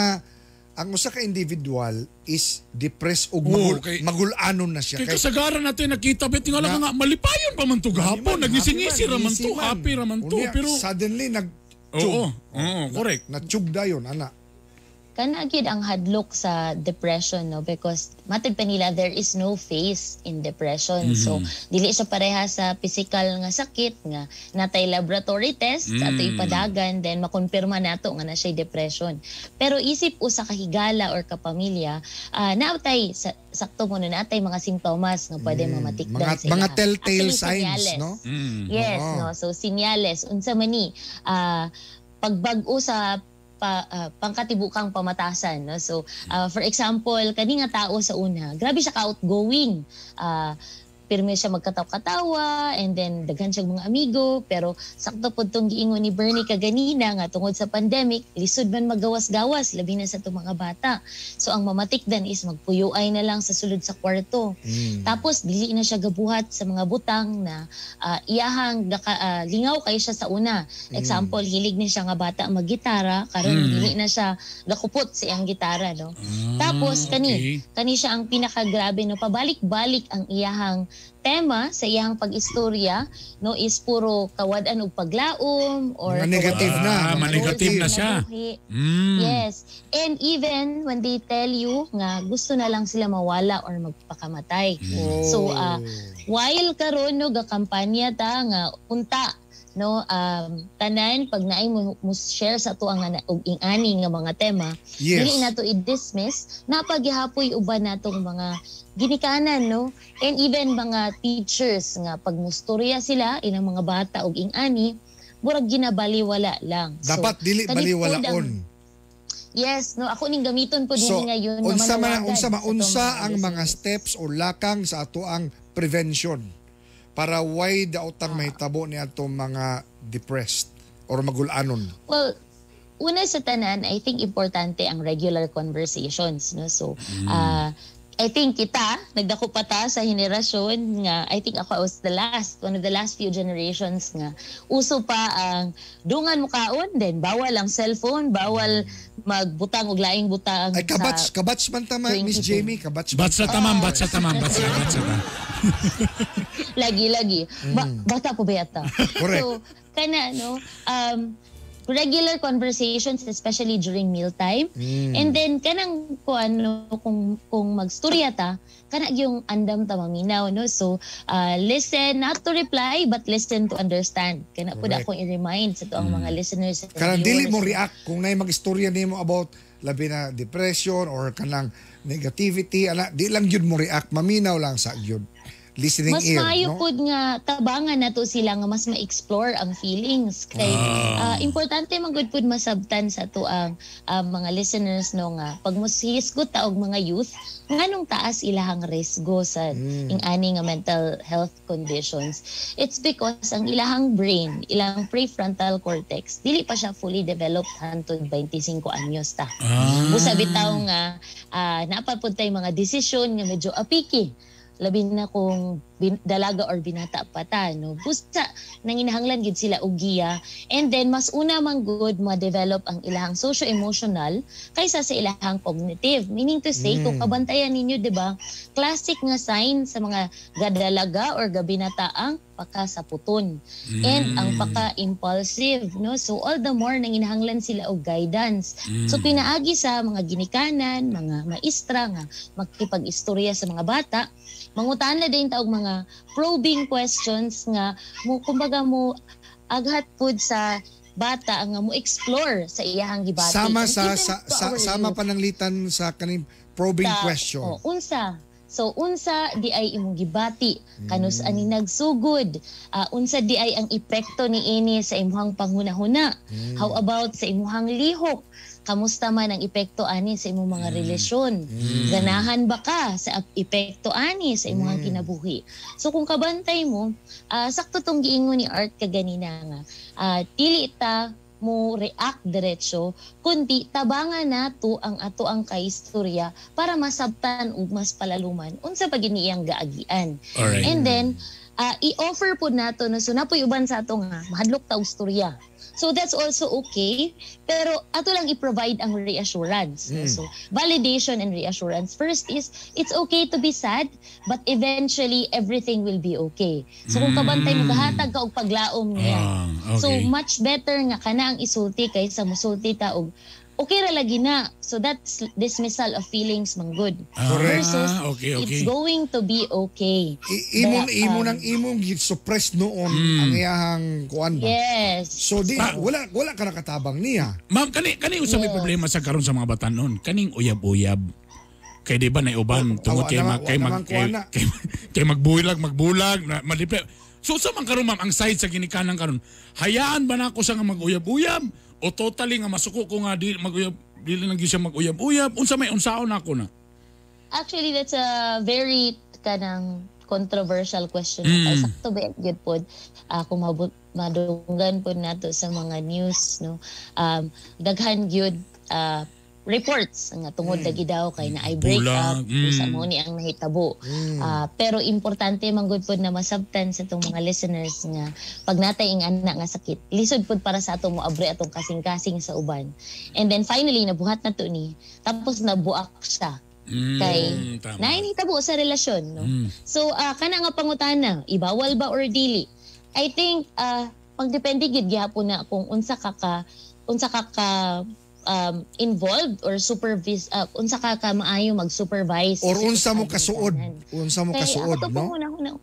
ang usa ka individual is depressed ug Oo, magulanon na siya? Kay kasagaran natin nakita bet tingala ka nga malipayon pa man to gahapon, nagnisingisi ra man to, happy ra man to, Unya, pero suddenly nag Oo, oo, correct. Natsyug dayon ana. Kana gyud ang hadlok sa depression, no, because matod pa nila there is no face in depression. So dili siya pareha sa physical nga sakit nga natay laboratory test ato ipadagan, then makonfirma nato nga na siya depression. Pero isip usa ka higala or kapamilya, naatay sa, sakto mo na natay mga simptomas nga pwede mamatikdan sa Mga ilaha. telltale Actually, signs, senyales. no? Yes, Oo. no. So sinyales unsa man ni pagbag-o sa pangkatibukang pamatasan, no. So for example, kani nga tao sa una, grabe siya ka outgoing. Pirmi siya magkataw-katawa and then daghan siya mga amigo, pero sakto pud tong giingon ni Bernie kaganina nga tungod sa pandemic lisod man magawas-gawas labi na sa itong mga bata. So ang mamatikdan is magpuyuay na lang sa sulod sa kwarto. Tapos dili na siya gabuhat sa mga butang na iyahang lingaw kay siya sa una. Example, hilig ni siya nga bata maggitara, karon dili na siya gakupot sa iyang gitara, no. Tapos kani kani siya ang pinakagrabe, no, pabalik-balik ang iyahang tema sa iyang pag-istorya, no, is puro kawad-an og paglaom or Mga negative na, Ah, mga ma-negative na siya. Kinabuhi. Yes. And even when they tell you nga gusto na lang sila mawala or magpakamatay. So while karon, no, gakampanya ta nga unta, no, tanan pag naay mo share sa ato ang og ing-ani nga mga tema, dili nato i-dismiss, napagihapoy uban natong mga ginikanan, no, and even mga teachers nga pag mustorya sila ilang mga bata og ing-ani, murag ginabaliwala lang. So, Dapat dili kani pod baliwalaon. Yes, no, ako ning gamiton po So, din ngayon nga unsa man manawagan unsa sa ma atong unsa mga ang mga listeners. steps o lakang sa ato ang prevention para why daotang mahitabo ni atong mga depressed or magulanon? Well, una sa tanan, I think importante ang regular conversations, no. So, I think kita nagdako pa ta sa henerasyon nga I think ako I was the last one of the last few generations nga uso pa ang dungan mo kaon, then bawal ang cellphone, bawal magbutang og laing butang Ay kabatch, sa kabatch man tama tuwing Miss ipon. Jamie, kabatch man. Batsa tamam, batsa tamam, batsa, batsa ta. Lagi lagi. Bata po ba yata? Correct. So kana, no, regular conversations, especially during mealtime. And then kanang kuan, no, kung magstorya ta, kana yung andam ta maminaw, no. So listen not to reply but listen to understand. Kana pud Correct. akong i-remind sa tuang mga listeners and Kanang dili mo viewers. react kung nay magistorya nimo about labi na depression or kanang negativity ana, di lang gyud mo react, maminaw lang sa gyud. Listening Mas ear, maayo no? pud nga tabangan nato sila nga mas ma-explore ang feelings kay importante man gud pud masabtan sa ato ang mga listeners, no, nga pag mohisgot ta og mga youth, nganong taas ilahang risgo sa ing-ani nga mental health conditions, it's because ang ilahang brain, ilang prefrontal cortex, dili pa siya fully developed hantod 25 anyos ta. Busa bitaw nga naa pa pud tay mga desisyon nga medyo apiki, labi na kung dalaga or binata pa ta, no. Busa nanginahanglan gid sila og giya, and then mas una man gud ma-develop ang ilahang socio-emotional kaysa sa ilahang cognitive, meaning to say, kung kabantayan ninyo, di ba, classic nga sign sa mga gadalaga or gabinata ang pagkasaputon and ang pagka-impulsive, no. So all the more nanginahanglan sila og guidance. So pinaagi sa mga ginikanan, mga maestra nga makipag-istorya sa mga bata, mangutana din ta og mga probing questions nga mo kumbaga mo aghat pud sa bata nga mo explore sa iyahang gibati. Sama And sa even sa, to sa our sama youth. pananglitan sa kaning probing question. Oh, unsa So unsa di ay imong gibati, kanus ani nagsugod, unsa di ay ang epekto niini sa imong panghunahuna. How about sa imong lihok? Kamusta man ang epekto ani sa imong mga relasyon? Ganahan ba ka sa epekto ani sa imong kinabuhi? So kung kabantay mo, sakto tong giingon ni Art kaganina nga, dili ta mo react diretso, kundi tabangan nato ang ato ang kaistorya para masabtan ug mas palaluman unsa pa gini iyang gaagian. Alright. And then i-offer po nato, no, so napoy uban sa ato nga mahadlok ta og istorya. So that's also okay, pero ato lang i-provide ang reassurance. No? So validation and reassurance. First is, it's okay to be sad, but eventually everything will be okay. So kung kabantay mo, kahatag ka og paglaom niya. Ah, okay. So much better nga kana ang isulti kaysa musulti ta og okay ra lagi na. So that's dismissal of feelings man good. Ah, Versus okay. it's going to be okay. Imong But, imo nang imong suppress noon ang iyahang kuan ba. Yes. So di wala ka nakatabang niya. Ma'am, kani kani usa may problema sa karon sa mga batanon, kaning uyab-uyab. Kay di ba na uban tungod kay mag kay mag kay, kay, kay magbulag magbulag na madipre. So sa man karon, ma'am, ang side sa ginikanan karon, hayaan ba nako siya nga maguyab-uyab o totally nga masuko ko nga di maguyab, dili lang gyud siya maguyab-uyab, unsa may unsaon nako na? Actually, that's a very kanang controversial question. Kay sakto ba gyud pod, kung madunggan pod nato sa mga news, no, daghan gyud reports nga tungod lagi daw kay na ay break up, Bulag. sa mo ni ang nahitabo. Pero importante man gud pod na masabtan sa itong mga listeners nga pag natay ing anak nga sakit, lisod pod para sa ato mo abre atong kasing-kasing sa uban. And then finally nabuhat na to ni, tapos nabuak siya. Kay Tama. naay nahitabo sa relasyon, no. So kana nga pangutana, ibawal ba or dili? I think pagdepende gid gihapon na kung unsa ka ka involved or supervise, unsa ka ka maayo mag-supervise Or sa unsa mo ginikanan. kasuod, unsa mo Kay kasuod, ako to no?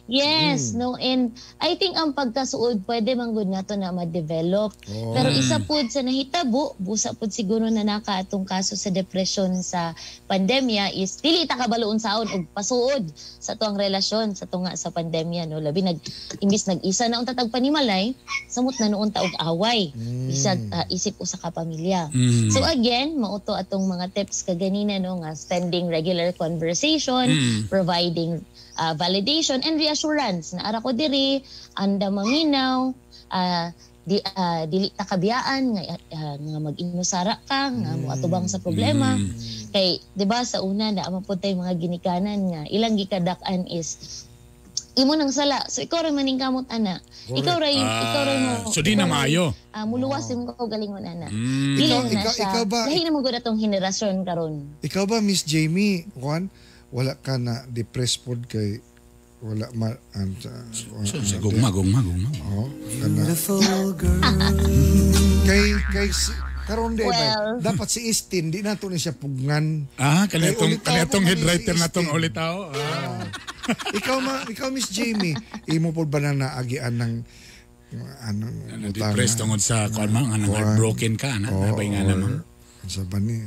Yes, no, and I think ang pagkasuod pwede man gud nato na ma-develop. Oh. Pero isa pud sa nahitabo, busa pud siguro na naka atong kaso sa depression sa pandemya is dili ta kabalo unsaon og pasuod sa tuang relasyon sa tunga sa pandemya, no, labi nag imbis nag-isa na unta tag panimalay, samot na noon ta og away bisag isip usa ka pamilya. So again, mauto atong mga tips kaganina, no, nga spending regular conversation, providing validation and reassurance na ara ko diri, anda maminaw, di dili ta kabiyaan nga, nga mag-inusara ka nga moatubang sa problema. Kay di ba sa una na man pud tay mga ginikanan nga ilang gikadak-an is imo nang sala, so ikaw ra maning kamot ana, ikaw ra ikaw ra mo. So di na ikaw ra maayo. Muluwas imong kaugalingon ana. Dili na siya. Ikaw ba- Lahi na mo gud atong henerasyon karon. Ikaw ba, Miss Jamie, Juan, wala ka na depressed pod kay wala ma So, sa gugma, gugma, gugma. Oh, kana. Kay kay karon di ba? Well. Dapat si Istin di nato ni siya pugnan. Ah, Kay kani ulitaw atong mo head kani si writer na tong Istin. ulitaw. Ah. Ikaw Miss Jamie, imo pod ba na naagian ng ano, Ano, depressed tungod sa kuan man, anong heartbroken ka ana, Oo, nabay nga naman. Sa ba ni?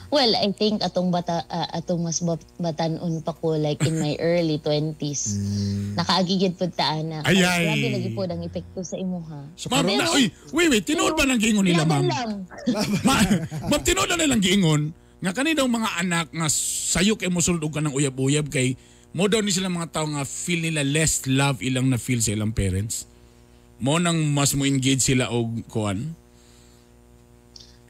Well, I think atong bata atong mas batan-on pa ko, like in my early 20s. Nakaagigid pud ta ana. Ay, Kay ay. Grabe lagi pod ang epekto sa imuha. So, Ma'am, karon na, oy, wait, wait, tinuod ba ng giingon nila, Laban ma'am? lang. Ma'am, tinuod na nilang giingon nga kani daw mga anak nga sayo kay mosulod og kanang uyab-uyab kay mo daw ni sila mga tao nga feel nila less love ilang na feel sa ilang parents. Mo nang mas mo engage sila og kuan.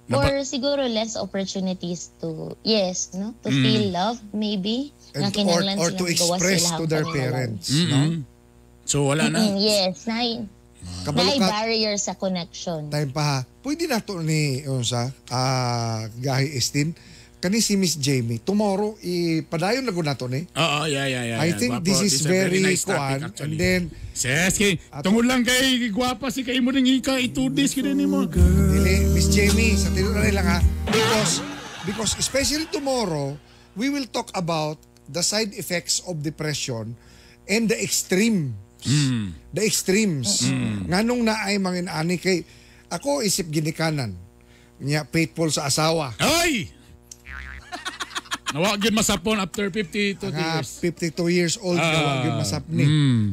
Or siguro less opportunities to, yes, no, to feel love maybe. And Nga kinahanglan or to silang gawas express ilahang to their panimalay. parents, no? So wala na. Yes, naay Kabalo naay ka, barrier sa connection. time pa ha. Pwede na to ni unsa Gahi Estin kani si Miss Jamie. Tomorrow ipadayon na gud nato ni. Oo, yeah. I yeah. think Gwapo. this is This a very nice topic, kuan and actually. then Ses, kay, tungod lang kay gwapa si kay mo ning ika itudis kini nimo. Dili, Miss Jamie, sa tinuod na lang ha. Because especially tomorrow, we will talk about the side effects of depression and the extreme. The extremes. Nganong naay mga inaani kay ako isip ginikanan. Nya faithful sa asawa. Ay! Nawa gyud masapon after 52 Nga years. 52 years old Ah. nawa gyud masapni.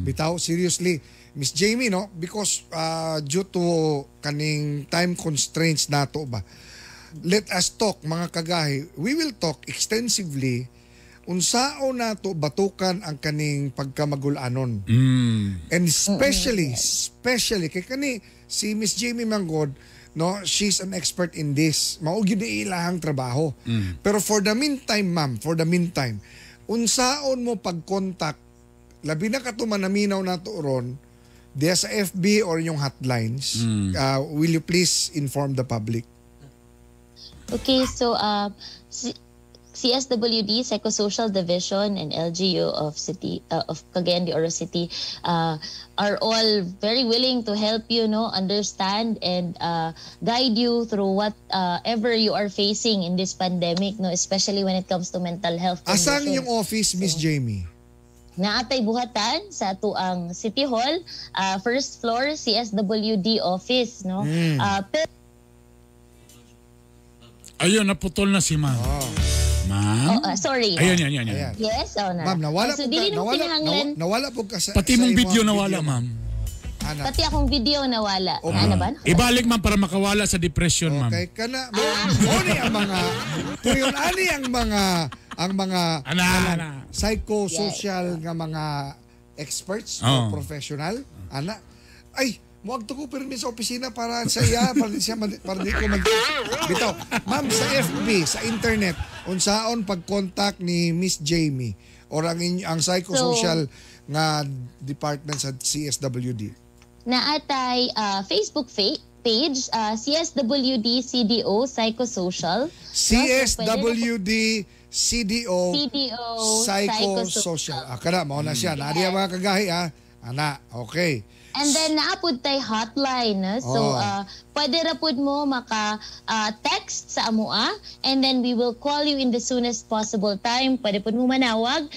Bitaw, seriously, Miss Jamie, no, because due to kaning time constraints nato ba. Let us talk, mga kagahi. We will talk extensively unsaon nato batukan ang kaning pagkamagulanon. And especially, especially kay kani si Miss Jamie Manggod, no, she's an expert in this. Mao gyud ni ilahang trabaho. Pero for the meantime, ma'am, for the meantime, unsaon mo pag-contact, labi na kato manaminaw nato ron, diya sa FB or yung hotlines, will you please inform the public? Okay, so CSWD, Psychosocial Division, and LGU of City of Cagayan de Oro City are all very willing to help you, no, understand and guide you through whatever you are facing in this pandemic, no, especially when it comes to mental health Asan conditions. yung office, Miss Jamie? Naatay buhatan sa atuang City Hall, first floor, CSWD office, no. Pero Ayun, naputol na si ma'am. Ma'am? Oh, sorry. Ayun, yan, yan, yan. Yes, oh, na. Ma'am, nawala So, po ka, dili naman nawala, kinahanglan. nawala po ka sa, Pati sa mong imong video nawala, ma'am. Ana. Pati akong video nawala. Ano ba? Ibalik, ma'am, para makawala sa depression, ma'am. Okay, kana mo ni ang mga kuyon ani ang mga Ana, kanang ana. psychosocial nga mga experts Oh. o professional, ana. Ay, muagto ko pirmi sa opisina para sa iya, para di siya para di ko mag bitaw. Ma'am, sa FB, sa internet, unsaon pag-contact ni Miss Jamie or ang psychosocial nga department sa CSWD? Naatay Facebook page, CSWD CDO Psychosocial. CSWD CDO CDO Psychosocial. Ah, kana mao na siya. Naadiya mga kagahi ah. Ana, okay. And then naapod tay hotline. No? So Oh. pwede ra pud mo maka text sa amoa and then we will call you in the soonest possible time. Pwede pud mo manawag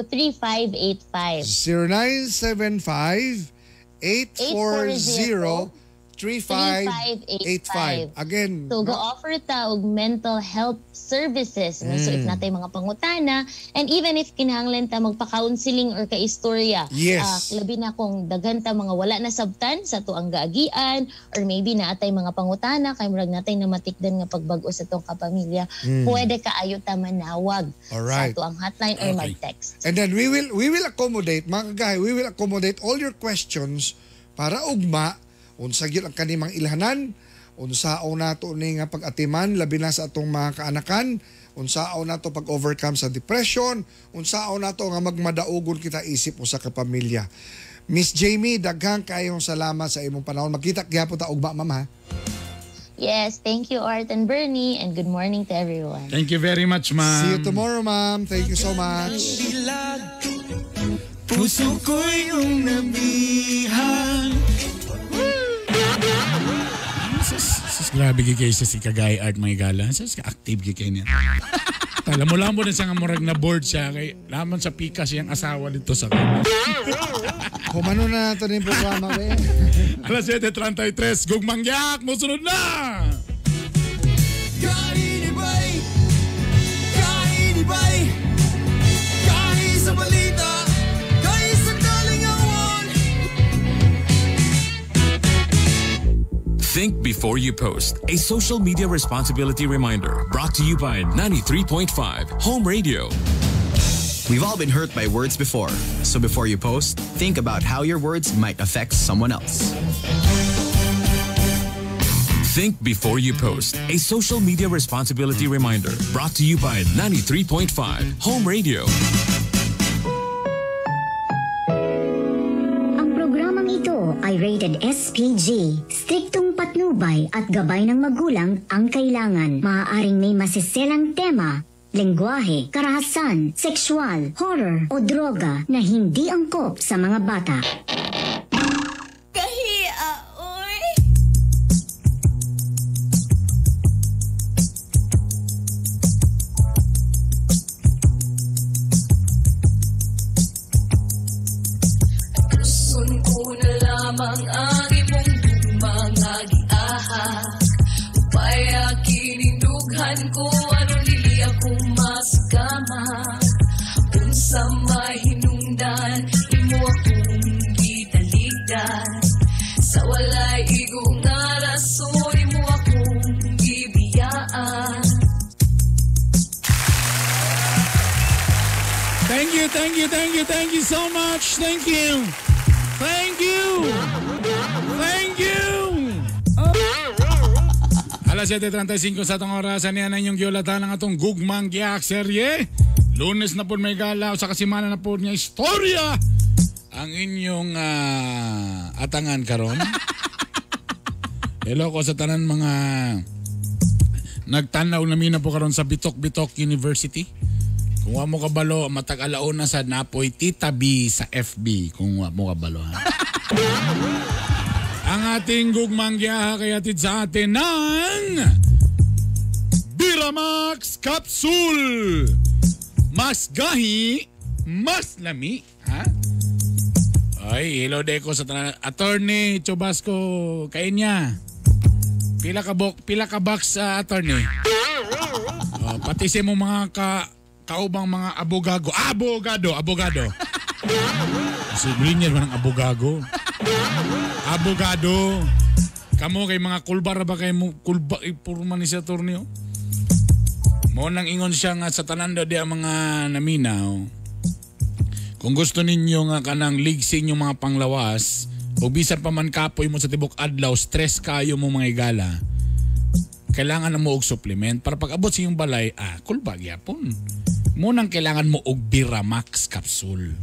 0975-840-3585. 0975 840 3585. Again, So, no? go-offer ta og mental health services. No? So, if natay mga pangutana, and even if kinahanglan ta magpa-counseling or ka-istorya, Yes. labi na kung daghan ta mga wala na sabtan sa tuang gaagian, or maybe naatay mga pangutana, kay murag natay namatikdan nga pagbag-o sa tong kapamilya, pwede kaayo ta manawag Alright. sa tuang hotline or mag-text. And then we will accommodate, mga kagahi, we will accommodate all your questions para ugma unsa gyud ang kanimang ilhanan, unsaon nato ni nga pag-atiman labi na sa atong mga kaanakan, unsaon nato pag-overcome sa depression, unsaon nato nga magmadaugon kita isip usa ka pamilya. Miss Jamie, daghang kayong salamat sa imong panahon. Magkita gyapon ta ugma, ma'am ha. Yes, thank you Art and Bernie, and good morning to everyone. Thank you very much, ma'am. See you tomorrow, ma'am. Thank you so much. Puso ko'y iyong nabihag. Sus, grabe gyud kay siya si Kagay Art mga gala. Sus, ka-active gyud kay niya. Tala mo lang mo na siya nga murag na board siya kay laman sa pikas siyang asawa dito sa kanya. Humano na nato ning programa be. Alas 7:33, gugmang yak, musunod na! Kainibay, kainibay, kahi sa balita, kahi sa kalingawan. Think before you post. A social media responsibility reminder brought to you by 93.5 Home Radio. We've all been hurt by words before, so before you post, think about how your words might affect someone else. Think before you post. A social media responsibility reminder brought to you by 93.5 Home Radio. Ang programang ito ay rated SPG. Striktong patnubay at gabay ng magulang ang kailangan. Maaaring may masiselang tema, lengguwahe, karahasan, sexual, horror o droga na hindi angkop sa mga bata. Kahiya, oy. Gusto ko na lamang ang imong gugma nga giahak. Upay akining dughan Gibiyaan ko aron dili ako masugama. Unsa may hinungdan, imo akong gitalikdan. Sa walay igo nga rason, imo akong gibiyaan. Thank you, thank you, thank you, thank you so much. Thank you. Thank you. Thank you. Alas 7:35 sa atong oras, niya na inyong giulatan ang atong gugmang giak serye. Lunes na po may gala, sa kasimana na po niya istorya ang inyong atangan karon. Hello ko sa tanan mga nagtanaw na mina po karon sa Bitok Bitok University. Kung wa mo kabalo, matag alauna sa napoy Tita B sa FB. Kung wa mo kabalo, ha. Ang ating gugmang giyaha kay atid sa atin ng Biramax Capsule. Mas gahi, mas lami. Ha? Ay, hello deko sa tanan. Attorney Chubasco, kain niya. Pila ka box, attorney? Oh, pati sa imong mga kaubang mga abogago. Abogado. Si Brinyer man ang abogago. Abogado. Kamo kay mga kulba ra ba kay mo kulba ipurma ni sa torneo. Mo nang ingon siya nga sa tanan daw di ang mga naminaw. Kung gusto ninyo nga kanang ligsin yung mga panglawas, o bisan pa man kapoy mo sa tibok adlaw, stress kayo mo mga igala, kailangan na mo og supplement para pag abot sa iyong balay, kulba gyapon. Mo nang kailangan mo og Biramax capsule.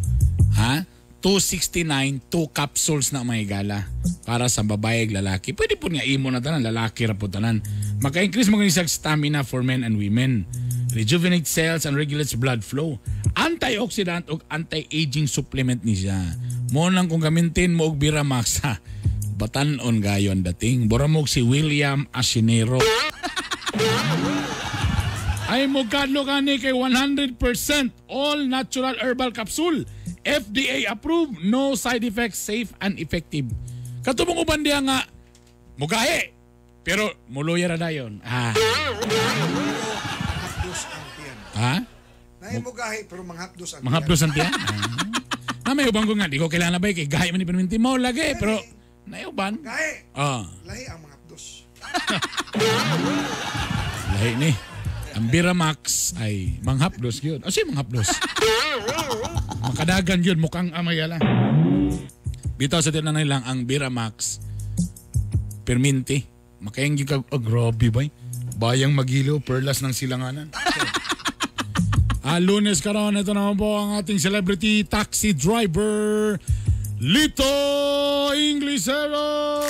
Ha? 269, 2 capsules na mga igala para sa babae ug lalaki. Pwede po nga imo na tanan, lalaki ra po tanan. Maka-increase mo gani stamina for men and women. Rejuvenate cells and regulates blood flow. Antioxidant ug anti-aging supplement ni siya. Mo nang kung gamitin mo og Biramax, ha, batan-on gayon dating. Bora mo si William Asinero. Ay mo kadlo kani kay 100% all natural herbal capsule. FDA approved, no side effects, safe and effective. Katubong uban diya nga mugahi. Pero muluya ra dayon. Ah. Manghapdos ang tiyan. Ha? Nay mugahi pero manghapdos ang tiyan. Manghapdos ang tiyan. Na may uban ko nga di ko kailangan ba kay gahi man ni paminti mo lagi pero naiuban. Gahi. Ah. Lahi ang manghapdos. Lahi ni. Ang Biramax ay manghapdos yun. O siya manghapdos. Makadagan yun, mukhang amayala. Bitaw sa tinan lang ang Biramax. Perminti. Makainggi ka, oh, grabe bay. Bayang magilo, perlas ng silanganan. Lunes karon, ito naman po ang ating celebrity taxi driver, Lito Inglesero!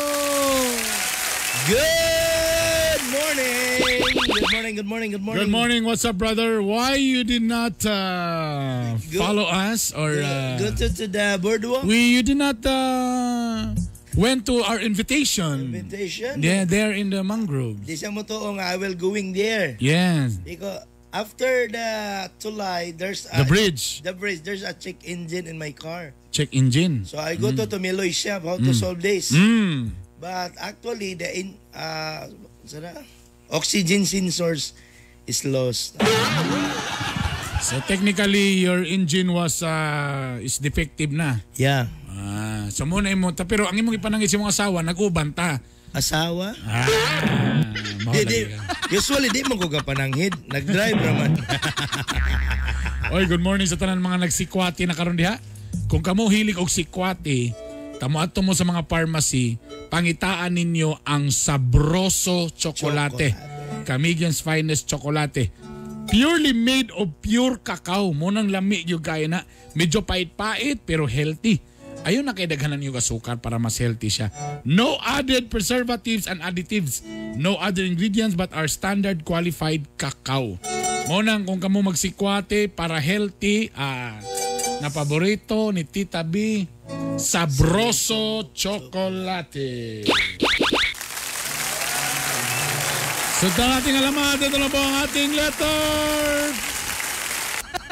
Good morning! Good morning, good morning, good morning. Good morning. What's up, brother? Why you did not follow us or Go to the boardwalk? You did not went to our invitation. Invitation? Yeah, there in the mangrove. Di siya mo to nga I will going there. Yes. Because after the tulay, there's The bridge. The bridge. There's a check engine in my car. Check engine. So I go to Miloy shop how to solve this. But actually the oxygen sensors is lost. So technically your engine was is defective na. Yeah. So muna imo ta pero ang imong ipanangit sa imong asawa nag-uban ta. Asawa? Di, usually di man ko kapananghid, nag-drive raman. Oy, good morning sa tanan mga nagsikwati na karon diha. Kung kamo hilig og sikwati, tamo adto mo sa mga pharmacy, pangitaan ninyo ang Sabroso Chocolate. Camiguin's finest chocolate. Purely made of pure cacao. Mo nang lami yung kaya na. Medyo pait-pait pero healthy. Ayun na kay daghanan yung asukar para mas healthy siya. No added preservatives and additives. No other ingredients but our standard qualified cacao. Mo nang kung kamo magsikwate para healthy, na paborito ni Tita B, Sabroso Chocolate. So ating alamat, ito na po ang ating letter.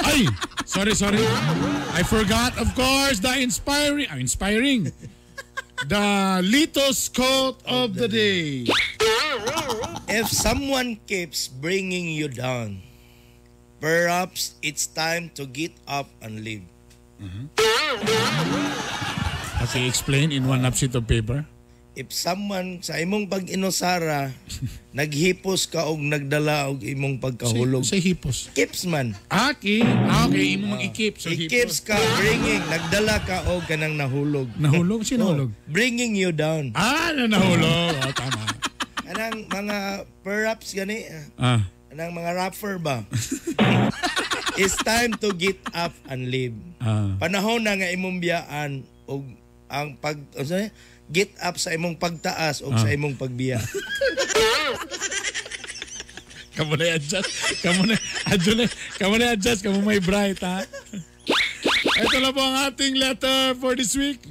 Ay! Sorry. I forgot, of course, the inspiring. The Lito's quote of the day. If someone keeps bringing you down, perhaps it's time to get up and leave. Okay, explain in one sheet of paper. If someone sa imong pag-inusara, naghipos ka og nagdala og imong pagkahulog. Sa hipos. Keeps man. Okay. Ah, okay, imong mag-ikip. So, Keeps ka bringing, nagdala ka og kanang nahulog. Nahulog? Sino nahulog? Oh, bringing you down. Ah, na nahulog. Oh, tama. Anang mga perhaps gani, anang mga rapper ba? It's time to get up and leave. Panahon na nga imong biyaan og ang pag ano, get up sa imong pagtaas og sa imong pagbiya. Kamu na adjust. Kamu na adjust. Kamu may bright, ha? Ito na po ang ating letter for this week.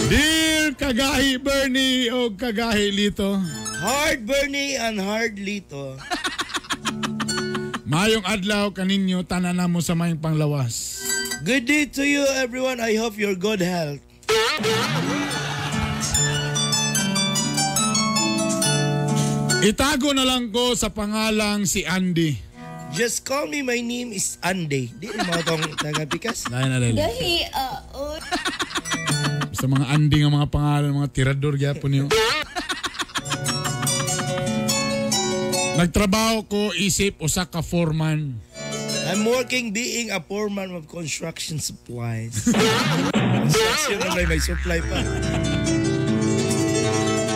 Dear Kagahi Bernie o Kagahi Lito. Hard Bernie and hard Lito. Mayong adlaw kaninyo tanan mo sa mayong panglawas. Good day to you everyone. I hope you're good health. Itago na lang ko sa pangalang si Andy. Just call me, my name is Andy. Di mo tong tagapikas. Lain na lain. Gahi, oo. Sa mga Andy nga mga pangalan, mga tirador gyapon niyo. Nagtrabaho ko isip usa ka foreman. I'm working being a foreman of construction supplies. Construction na may supply pa.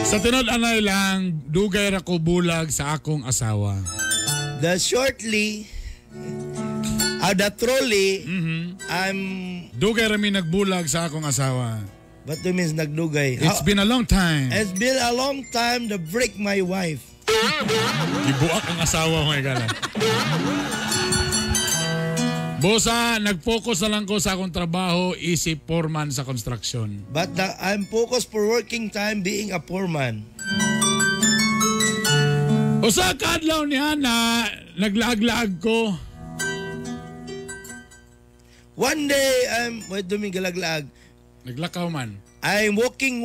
Sa tinod anay lang, dugay ra ko bulag sa akong asawa. The shortly, the trolley, I'm... Dugay ra mi nagbulag sa akong asawa. What do you mean nagdugay? It's been a long time. It's been a long time to break my wife. Gibuak ang asawa mo, igala. Bosa, nag-focus na lang ko sa akong trabaho, isip foreman sa construction. But I'm focused for working time being a poor man. Usa ka adlaw niya na naglaag-laag ko. One day, I'm... Wait, do me galaglaag. Naglakaw man. I'm walking.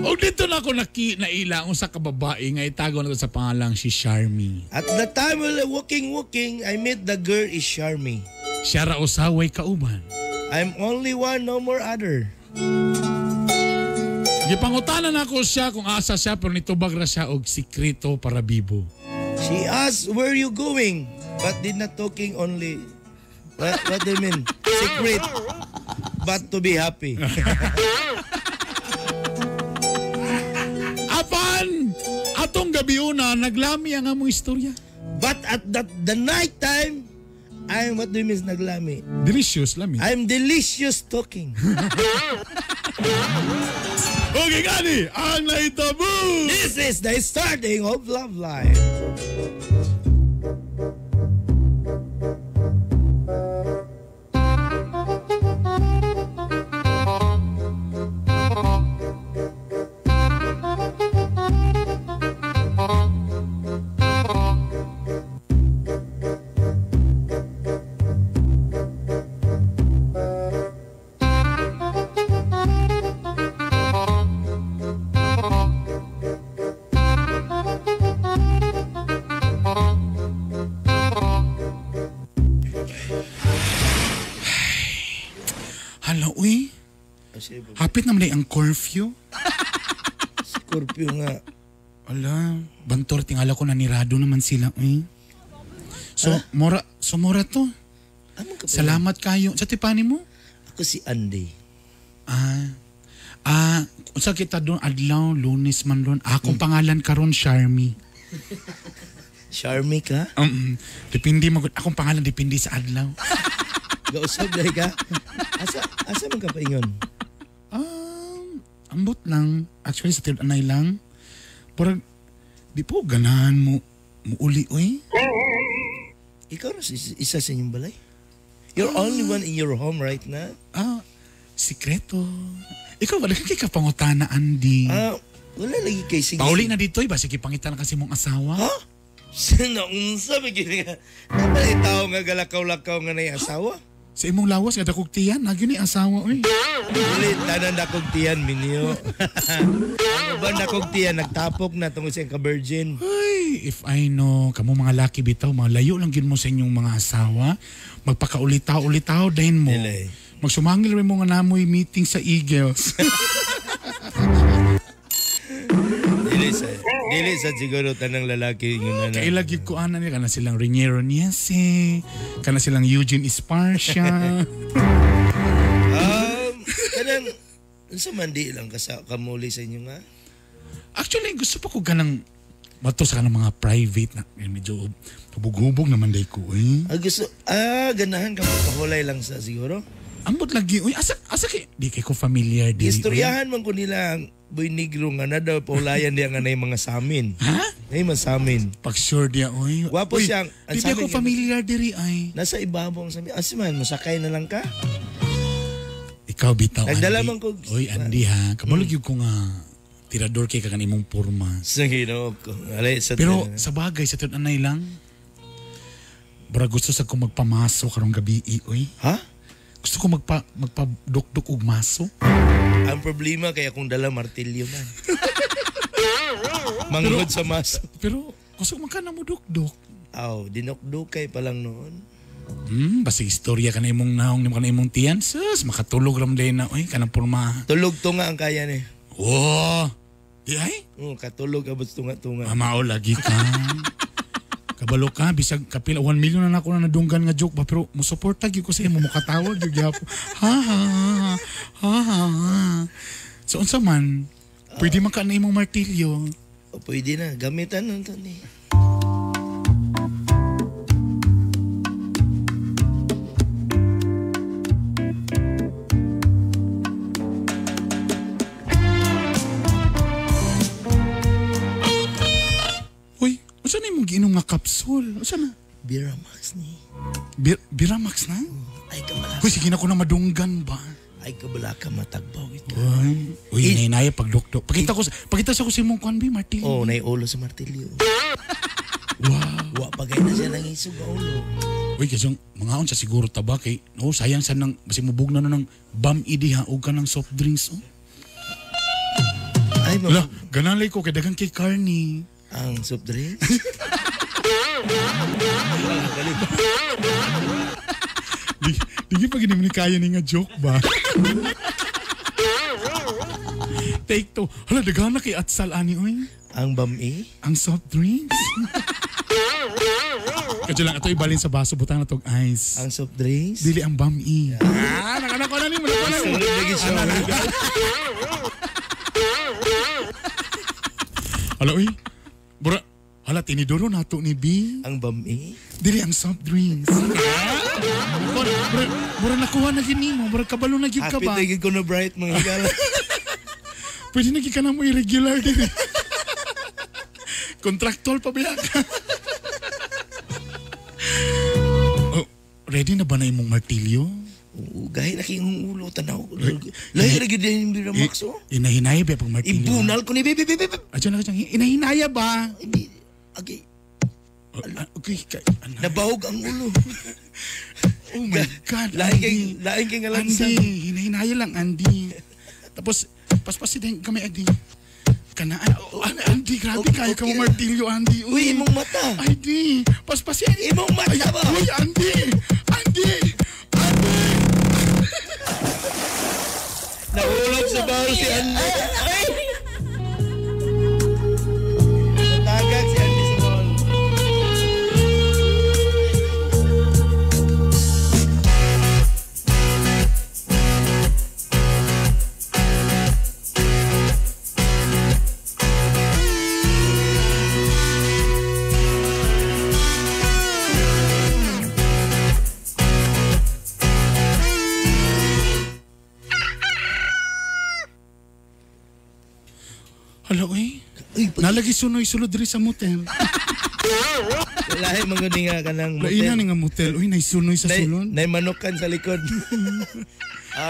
O dito na ako naila ang usa ka babae nga itago na to sa pangalang si Charmy. At the time while walking, I met the girl is Charmy. Siya ra usaway kauban. I'm only one, no more other. Gipangutanan ako siya kung asa siya pero nitubag ra siya og sikreto para bibo. She asked, where you going? But did not talking only. What do you mean? Secret. But to be happy. Apan, atong gabi una, naglami ang among istorya. But at the night time, I'm, what do you mean naglami? Delicious, lami. I'm delicious talking. Okay, gani, ang naitabo! This is the starting of Love Life. Hala, uy. Hapit naman ang curfew. Curfew nga. Ala, bantor, tingala ko nanirado naman sila, uy. So, mora, so mora to. Salamat kayo. Sa tipani mo? Ako si Andy. Unsa kita doon adlaw Lunes man doon. Akong pangalan karon Sharmy. Sharmy ka? Depende mo akong pangalan depende sa adlaw. Gausab dai ka? Asa man ka paingon? Ambot lang. Actually sa tinud-anay lang. Parang di po ganahan mo muuli oy. Ikaw na isa sa inyong balay? You're only one in your home right now? Sikreto. Ikaw wala kay ka pangutana Andy. Wala lagi kay sige. Pauli na dito eh, ba sige pangitan na kasi mong asawa. Ha? Sino unsa ba gini nga? Dapat tao nga galakaw-lakaw nga nay asawa? Sa imong lawas nga dakog tiyan, nagyo ni asawa oy. Dili tanan dakog tiyan minyo. Ang uban dakog tiyan nagtapok na tungod sa iyang ka-virgin. Ay, if I know, kamo mga laki bitaw, mga layo lang gid mo sa inyong mga asawa. Magpakaulitaw-ulitaw din mo. Dili. Magsumangil rin mo nga namoy meeting sa Eagles. Dili sa siguro tanang lalaki ingon na. Kaila gyud ko ana nila kana silang Reniero Niese, kana silang Eugene Esparcia. Kanang unsa man di lang ka sa kamuli sa inyo nga? Actually, gusto pa ko ganang mato sa kanang mga private na medyo hubog-hubog naman day ko eh. Gusto ganahan ka magpahulay lang sa siguro. Ambot lagi uy, asa kay di kay ko familiar diri. Istoryahan man ko nila ang Boy Negro nga na daw paulayan diya nga na mga samin. Ha? Nay man samin. Pag sure diya oy. Gwapo Uy, siyang ang di samin ako familiar diri ay. Nasa ibabaw ang samin. Asi man masakay na lang ka. Ikaw bitaw. Nagdala Andy. man ko. Oy Andy ha, kabalo gyud ko nga tirador kay kakan imong porma. Sa Ginoo ko. Alay sa Pero sa bagay sa tinud-anay lang. Bara gusto sa ko magpamaso karong gabi oy. Ha? Gusto ko magpadukduk og maso. Ang problema kay akong dala martilyo man. Manghod sa maso. Pero gusto ko man ka na mo dukduk. Aw, dinukdukay pa lang noon. Basta istorya ka na imong naong nimo ka na imong tiyan. Sus, makatulog ram day na oy kanang porma. Tulog tunga ang kaya ni. Oh. Di ay? Katulog abot tunga-tunga. Mao lagi ka. Kabalo ka, bisag kapila 1 million na nako na nadunggan nga joke ba pero musuporta gyud ko sa imo mukatawag gyud gyapon. Ha ha ha ha ha. So unsa man, pwede man ka na imong martilyo. O, pwede na, gamitan na to ni. Uy, unsa na imong giinom nga kapsul? Unsa na? Biramax ni. Biramax na? Ay kabala. Uy, sige na ko na madunggan ba? Ay kabala ka matagbaw ito. Uy, hinay-hinay pagdukduk. Pakita sa ko sa imong kuan bi martilyo. Oh, nay ulo sa martilyo. Wow. Wa pa gay na siya nang isog nga ulo. Uy, kasi mga on sa siguro taba kay no, sayang sa nang basi mubugna na ng bam idi ha og kanang soft drinks oh. Ay, Lah, ganalay ko kay daghang kay carne. Ang soft drinks? Di pa gini kaya ni nga joke ba? Take two. Hala, daghan na kay atsal ani oy. Ang bami? Ang soft drinks. Kadyo lang ato ibalin sa baso butang na tog ice. Ang soft drinks? Dili ang bami. Ah, nakana ko na ni mo na ni mo. Hala oy. Bura, hala tinidoro nato ni B. Ang bami? Dili ang soft drinks. Mura nakuha na gini mo, mura kabalo na gyud ka Happy ba? na gyud ko na bright mga higala. Pwede na gyud ka na mo irregular din. Contractual pa ba ka? Oh, ready na ba na imong martilyo? Oo, gahi na kayong ulo, tanaw. Lahi na gyud yung Biramax, oh. Inahinaya ba pag martilyo? Ibunal ko ni baby, baby, baby. Adyo na ka inahinaya ba? Okay. Okay, Nabahog ang ulo. Oh my God, Lain kay lain kay nga lansa. Andy, hinahinaya lang, Andy. Tapos, paspasin din kami, Andy. Kanaan, oh, Andy, grabe kayo ka mo martilyo, Andy. Uy, imong mata. Ay, di. Paspasin. Imong mata ba? Uy, Andy! Andy! Andy! Nahulog sa bawal si Andy. Tagag si Andy sa bawal. Nalagi sunoy sulod diri sa motel. Lahi man gud nga kanang motel. Laina ni nga motel. Uy, naisunoy sa sulod. Nay manukan sa likod.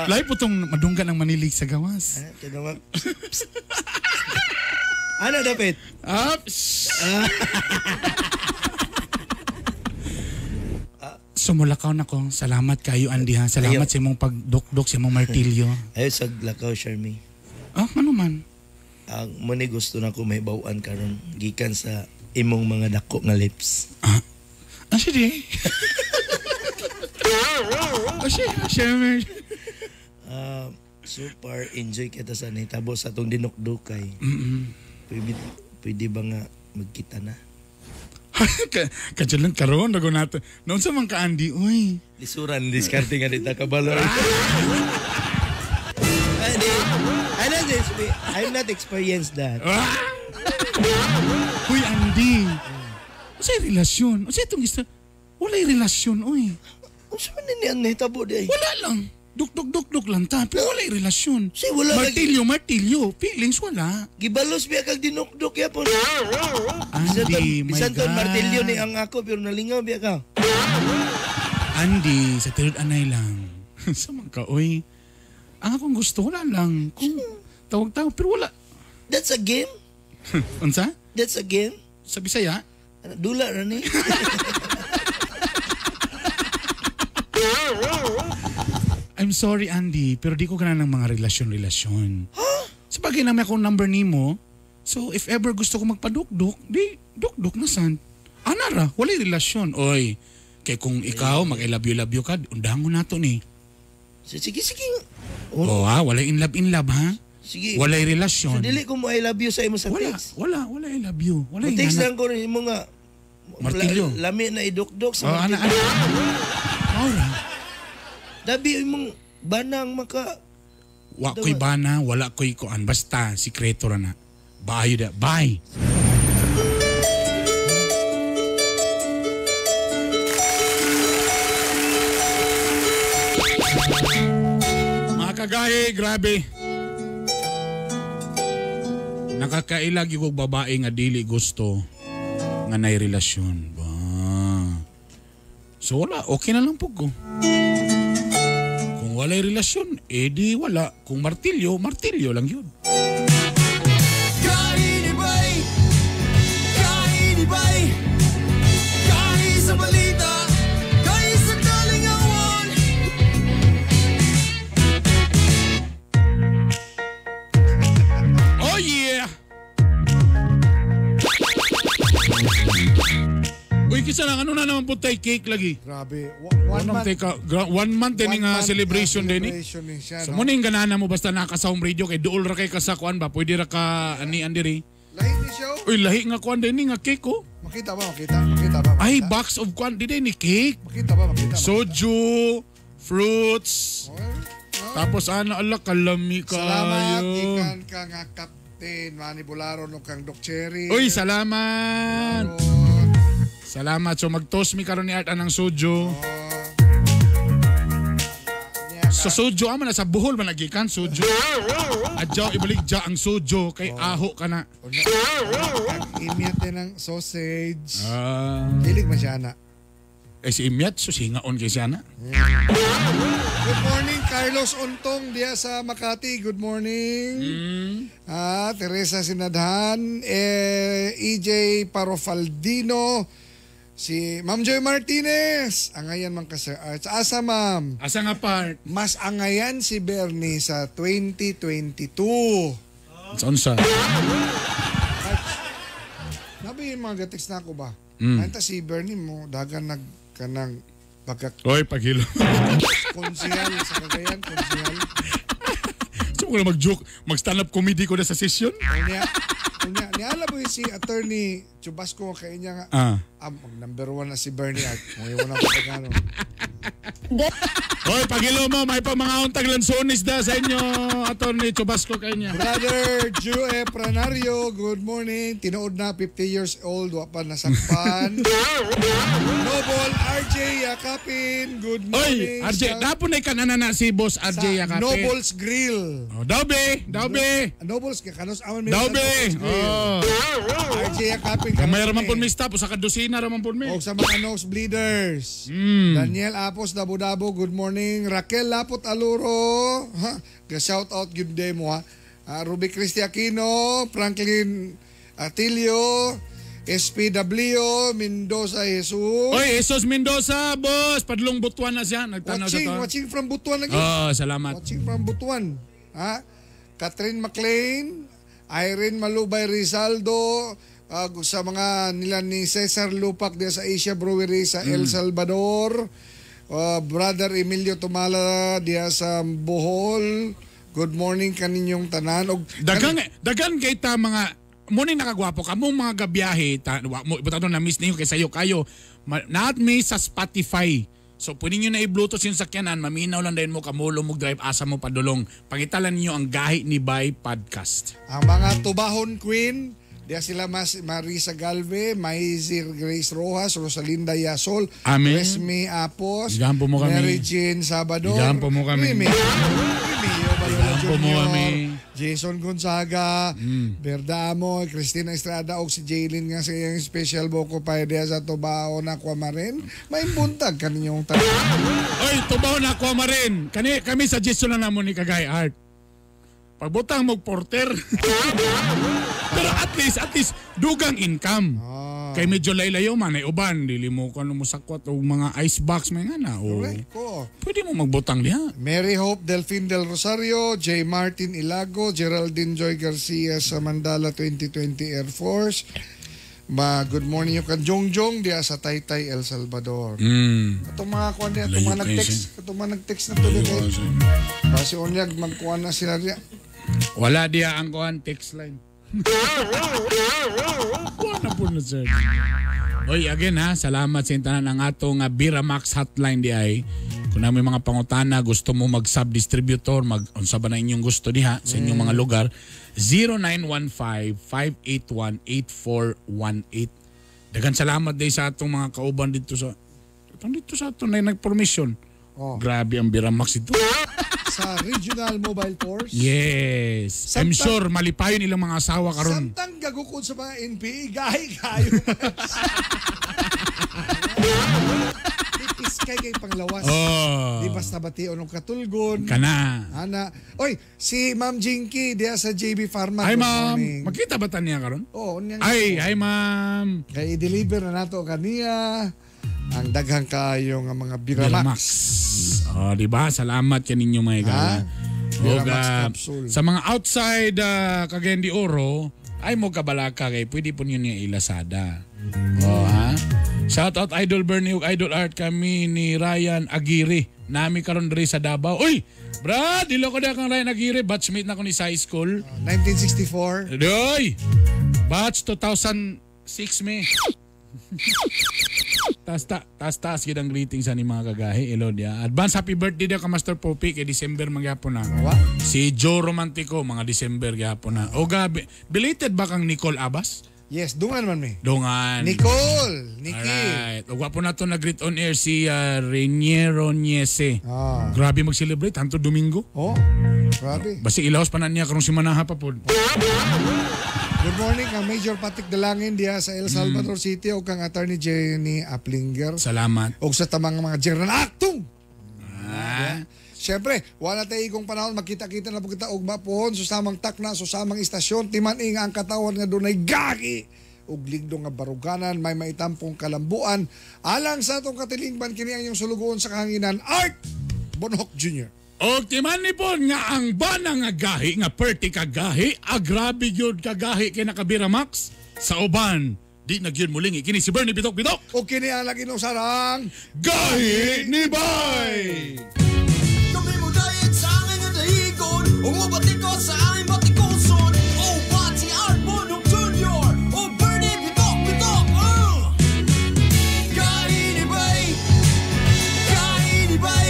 Lahi po tong madunggan ang manilig sa gawas. Tinawag. Ano dapat? Up. Sumulakaw na ko. Salamat kayo, Andy ha. Salamat Ayaw. sa imong pagdukdok sa imong martilyo. Ayo sa lakaw, Sharmy. Ah, ano man? Ang mo ni gusto na ko mahibaw-an karon gikan sa imong mga dako nga lips. Ah, sige. Ah, sige, Sharmy. Super enjoy kita sa nahitabo sa atong dinukdukay. Mm-mm. Pwede ba nga magkita na? Kadyalan karon dago nato. Noon sa man ka Andy, uy. Lisuran, diskarte nga dita kabalo. I'm not experienced that. Uy, Andy. Unsay relasyon? Unsay itong isa? Walay relasyon, uy. Unsa man ni ang nahitabo di ay? Wala lang. Duk duk duk duk lang ta, pero walay relasyon. Si wala martilyo, martilyo. Feelings wala. Gibalos biya kag dinukduk yapon. Andy, my Bisan ton God. martilyo ni ang ako pero nalingaw biya ka. Andy, sa tirod anay lang. Sa man ka, uy. Ang akong gusto, wala lang. Kung tawag-tawag, pero wala. That's a game? Unsa? That's a game? Sa Bisaya? Dula ra ni. I'm sorry, Andy, pero di ko gana ng mga relasyon-relasyon. Sa bagay namin akong number nimo, so if ever gusto ko magpadukduk, di dukduk na san. Ana ra, walay relasyon. Oy, kay kung ikaw mag I love you, love you ka, undahan ko nato ni. Sige, sige. Oh, ha, walay in love, in love, ha? Sige. Walay relasyon. So dili ko mo I love you sa imo sa Wala, text. wala I love you. Wala Mo text inana. lang ko rin imo nga Martilyo. Lami na idukdok sa Oh, ana, martilyo. Aura. Dabi imong banang maka Wa ko'y bana, wala ko'y kuan. Basta, sikreto ra na. Bye da. Bye. Mga kagahe, grabe. Nakakailag yung babae nga dili gusto nga nay relasyon. Ba. So wala, okay na lang po ko. Kung walay relasyon, edi wala. Kung martilyo, martilyo lang yun. Kainibay, kainibay, kahi sa balita, kahi sa kalingawan. Oh yeah! Uy, kisa lang, ano na naman po tayo cake lagi? Grabe. One month. One month din nga celebration din eh. Celebration ni siya, So no? mo ning ganahan mo basta naka sa home radio kay duol ra kay ka sa kuan ba pwede ra ka ani andiri. Lahi ni siya. oh. Uy lahi nga kuan din nga cake oh. Makita ba? Makita? Makita ba? Ay box of kuan di din ni cake. Makita ba? Makita? Soju, fruits. Tapos ano ala kalami kayo. Salamat ikan ka nga Captain Manny Bularo no kang Doc Cherry. Uy, salamat. Salamat. So mag-toast mi karon ni Art anang soju. Sa soju ama na sa Bohol man nagikan soju. Adyaw ibalik dya ang soju kay aho ka na. Imyat din ang sausage. Ah. Dilig man siya ana. Eh si Imyat so singaon kay siya na. Good morning, Carlos Untong diya sa Makati. Good morning. Ah, Teresa Sinadhan, eh, EJ Parofaldino, si Ma'am Joy Martinez. Angayan man ka Sir Arts. Asa ma'am? Asa nga part? Mas angayan si Bernie sa 2022. Unsa? Nabi yung mga gatext na ako ba? Mm. Mm. si Bernie mo, dagan nag kanang pagka Oy, paghilo. konsihal sa Cagayan, konsihal. So ko na mag-joke, mag-stand up comedy ko na sa session. Unya, unya, niala mo yung si attorney Chubasco kay niya nga, Ah. mag number one na si Bernie at mo yung na pagkano. Hoy, pagilo mo, may pa mga untag lansones da sa inyo, Atty. Chubasco kay niya. Brother Jue Pranario, good morning. Tinuod na, 50 years old, wa pa nasakpan. Noble RJ Yakapin, good morning. Oy, RJ, dapo na ikan na si Boss RJ Sa Yakapin. Nobles Grill. Oh, Dobe, Dobe. Nobles, kanos aman may Dobe. Nobles Grill. Oh. RJ Yakapin. Gamay ra man pud mi staff, usa ka dosina ra man pud mi. Og sa mga nosebleeders. Daniel Apos Dabo-Dabo, good morning. Raquel Lapot Aluro, ha? Shout out good day mo ha. Ruby Christy Aquino, Franklin Atilio, SPW, Mendoza Jesus. Oy, Jesus Mendoza, boss, padlong Butuan na siya, nagtanaw sa Watching, to. watching from Butuan lagi. Oh, salamat. Watching from Butuan. Ha? Catherine McLean, Irene Malubay Rizaldo, sa mga nila ni Cesar Lupac diya sa Asia Brewery sa El Salvador, Brother Emilio Tumala diya sa Bohol. Good morning kaninyong tanan. Og Dagan dagan kay ta mga mo ni nakagwapo ka mong mga gabiyahe ta wa mo buta na miss ninyo kay sayo kayo naat mi sa Spotify. So pwede niyo na i-bluetooth yung sakyanan, maminaw lang din mo kamulo mo drive asa mo padulong. Pangitalan niyo ang Gahi ni Bay podcast. Ang mga Tubahon Queen, diya sila mas Marisa Galve, Maizir Grace Rojas, Rosalinda Yasol, Amen. Resmi Apos, Igahan po mo kami. Mary Jane Sabador, Igahan po mo kami. Remy, Remio Balola Igahan po mo Jr., kami. Mm. Jason Gonzaga, Berda Amoy, Christina Estrada, og si Jaylin nga sa iyang special boko pa diya sa Tubao na Kwamarin. May buntag kaninyong tanan. Oy, tubaw na ako marin. Kani kami suggestion lang namo ni Kagay Art. Pagbutang mo porter. Pero at least dugang income. Kay medyo laylayo man ay uban dili mo kuno mo sakwat og mga ice box may nga na o. Ko. Pwede mo magbutang diha. Mary Hope Delphine Del Rosario, J. Martin Ilago, Geraldine Joy Garcia sa Mandala 2020 Air Force. Ma, good morning yung kan Jongjong diya sa Taytay, El Salvador. Atong mga kuan niya, atong Layo mga kayo nag-text, atong mga nag-text na to Layo kay. kayo siya. Kasi unyag magkuan na sila diya. Wala diha ang kuan text line. Kuan na po na sir. Oy, again ha, salamat sa intanan ang atong Bira Max hotline di ay. Kung na may mga pangutana, gusto mo mag-sub-distributor, mag unsa ba na inyong gusto diha sa inyong mga lugar, 0915-581-8418. Dagan salamat day sa atong mga kauban dito sa itong dito sa atong na nag-permission. Oh. Grabe ang Bira Max ito. Sa Regional Mobile Force. Yes. I'm sure malipayon ilang mga asawa karon. Samtang gagukod sa mga NPA, gahi kayo. Tipis kay kay panglawas. Oh. Di basta bation og katulgon. Kana. Ana. Oy, si Ma'am Jinky diya sa JB Pharma. Hi Good ma'am. morning. Makita ba ta niya karon? Oo, unyang- Ay, hi ma'am. Kay i-deliver na nato kaniya ang daghang kayo nga mga Biramax. Biramax. Oh, di ba? Salamat kaninyo mga higala. Biramax Og, capsule. sa mga outside Cagayan de Oro, ay mo kabalaka kay pwede po niyo niya ilasada. Oh, ha? Shout out Idol Bernie ug Idol Art kami ni Ryan Aguirre. Nami karon diri sa Davao. Uy, brad, dilo ko na kang Ryan Aguirre, batchmate na ko ni sa high school. 1964. Doy! Batch 2006 me. Tas ta, tas tas gid ang greetings ani mga kagahi. Hello dia. Advance happy birthday daw ka Master Poppy kay December magyapon na. Si Joe Romantico mga December gyapon na. O gabi, belated ba kang Nicole Abbas? Yes, dungan man mi. Dungan. Nicole, Nikki. Alright. Ug wapo na to nag-greet on air si Reniero Niese. Ah. Grabe mag-celebrate hanto Domingo. Oh. Grabe. Basi ilahos pa na niya karong simanaha pa pod. Good morning kang Major Patrick Dalangin diha sa El Salvador City o kang Attorney Jenny Aplinger. Salamat. O sa tamang mga General Actung. Ah. Siyempre, wala tayo igong panahon, magkita-kita na po kita ugma pohon, susamang takna, susamang istasyon, timan-ing ang katawan nga dunay gagi ug ligdong nga baruganan, may maitampong kalambuan. Alang sa atong katilingban kini ang inyong sulugoon sa kahanginan, Art Bonhoc Jr. Og timan ni pon nga ang bana nga gahi nga perti ka gahi, agrabe gyud ka gahi kay nakabira Max sa uban. Di na gyud muling kini si Bernie Bitok Bitok. O kini ang lagi nung sarang Gahi ni Bay. Kami mo diet sa akin nga dahigon. Umubati ko sa aming batikuson. Oh, Bati Art Bonok Jr. Oh, Bernie Bitok Bitok. Kainibay! Kainibay!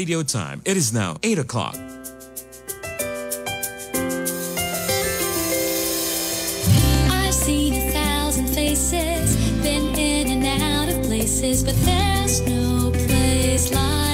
Radio time, it is now 8 o'clock. I've seen a thousand faces, been in and out of places, but there's no place like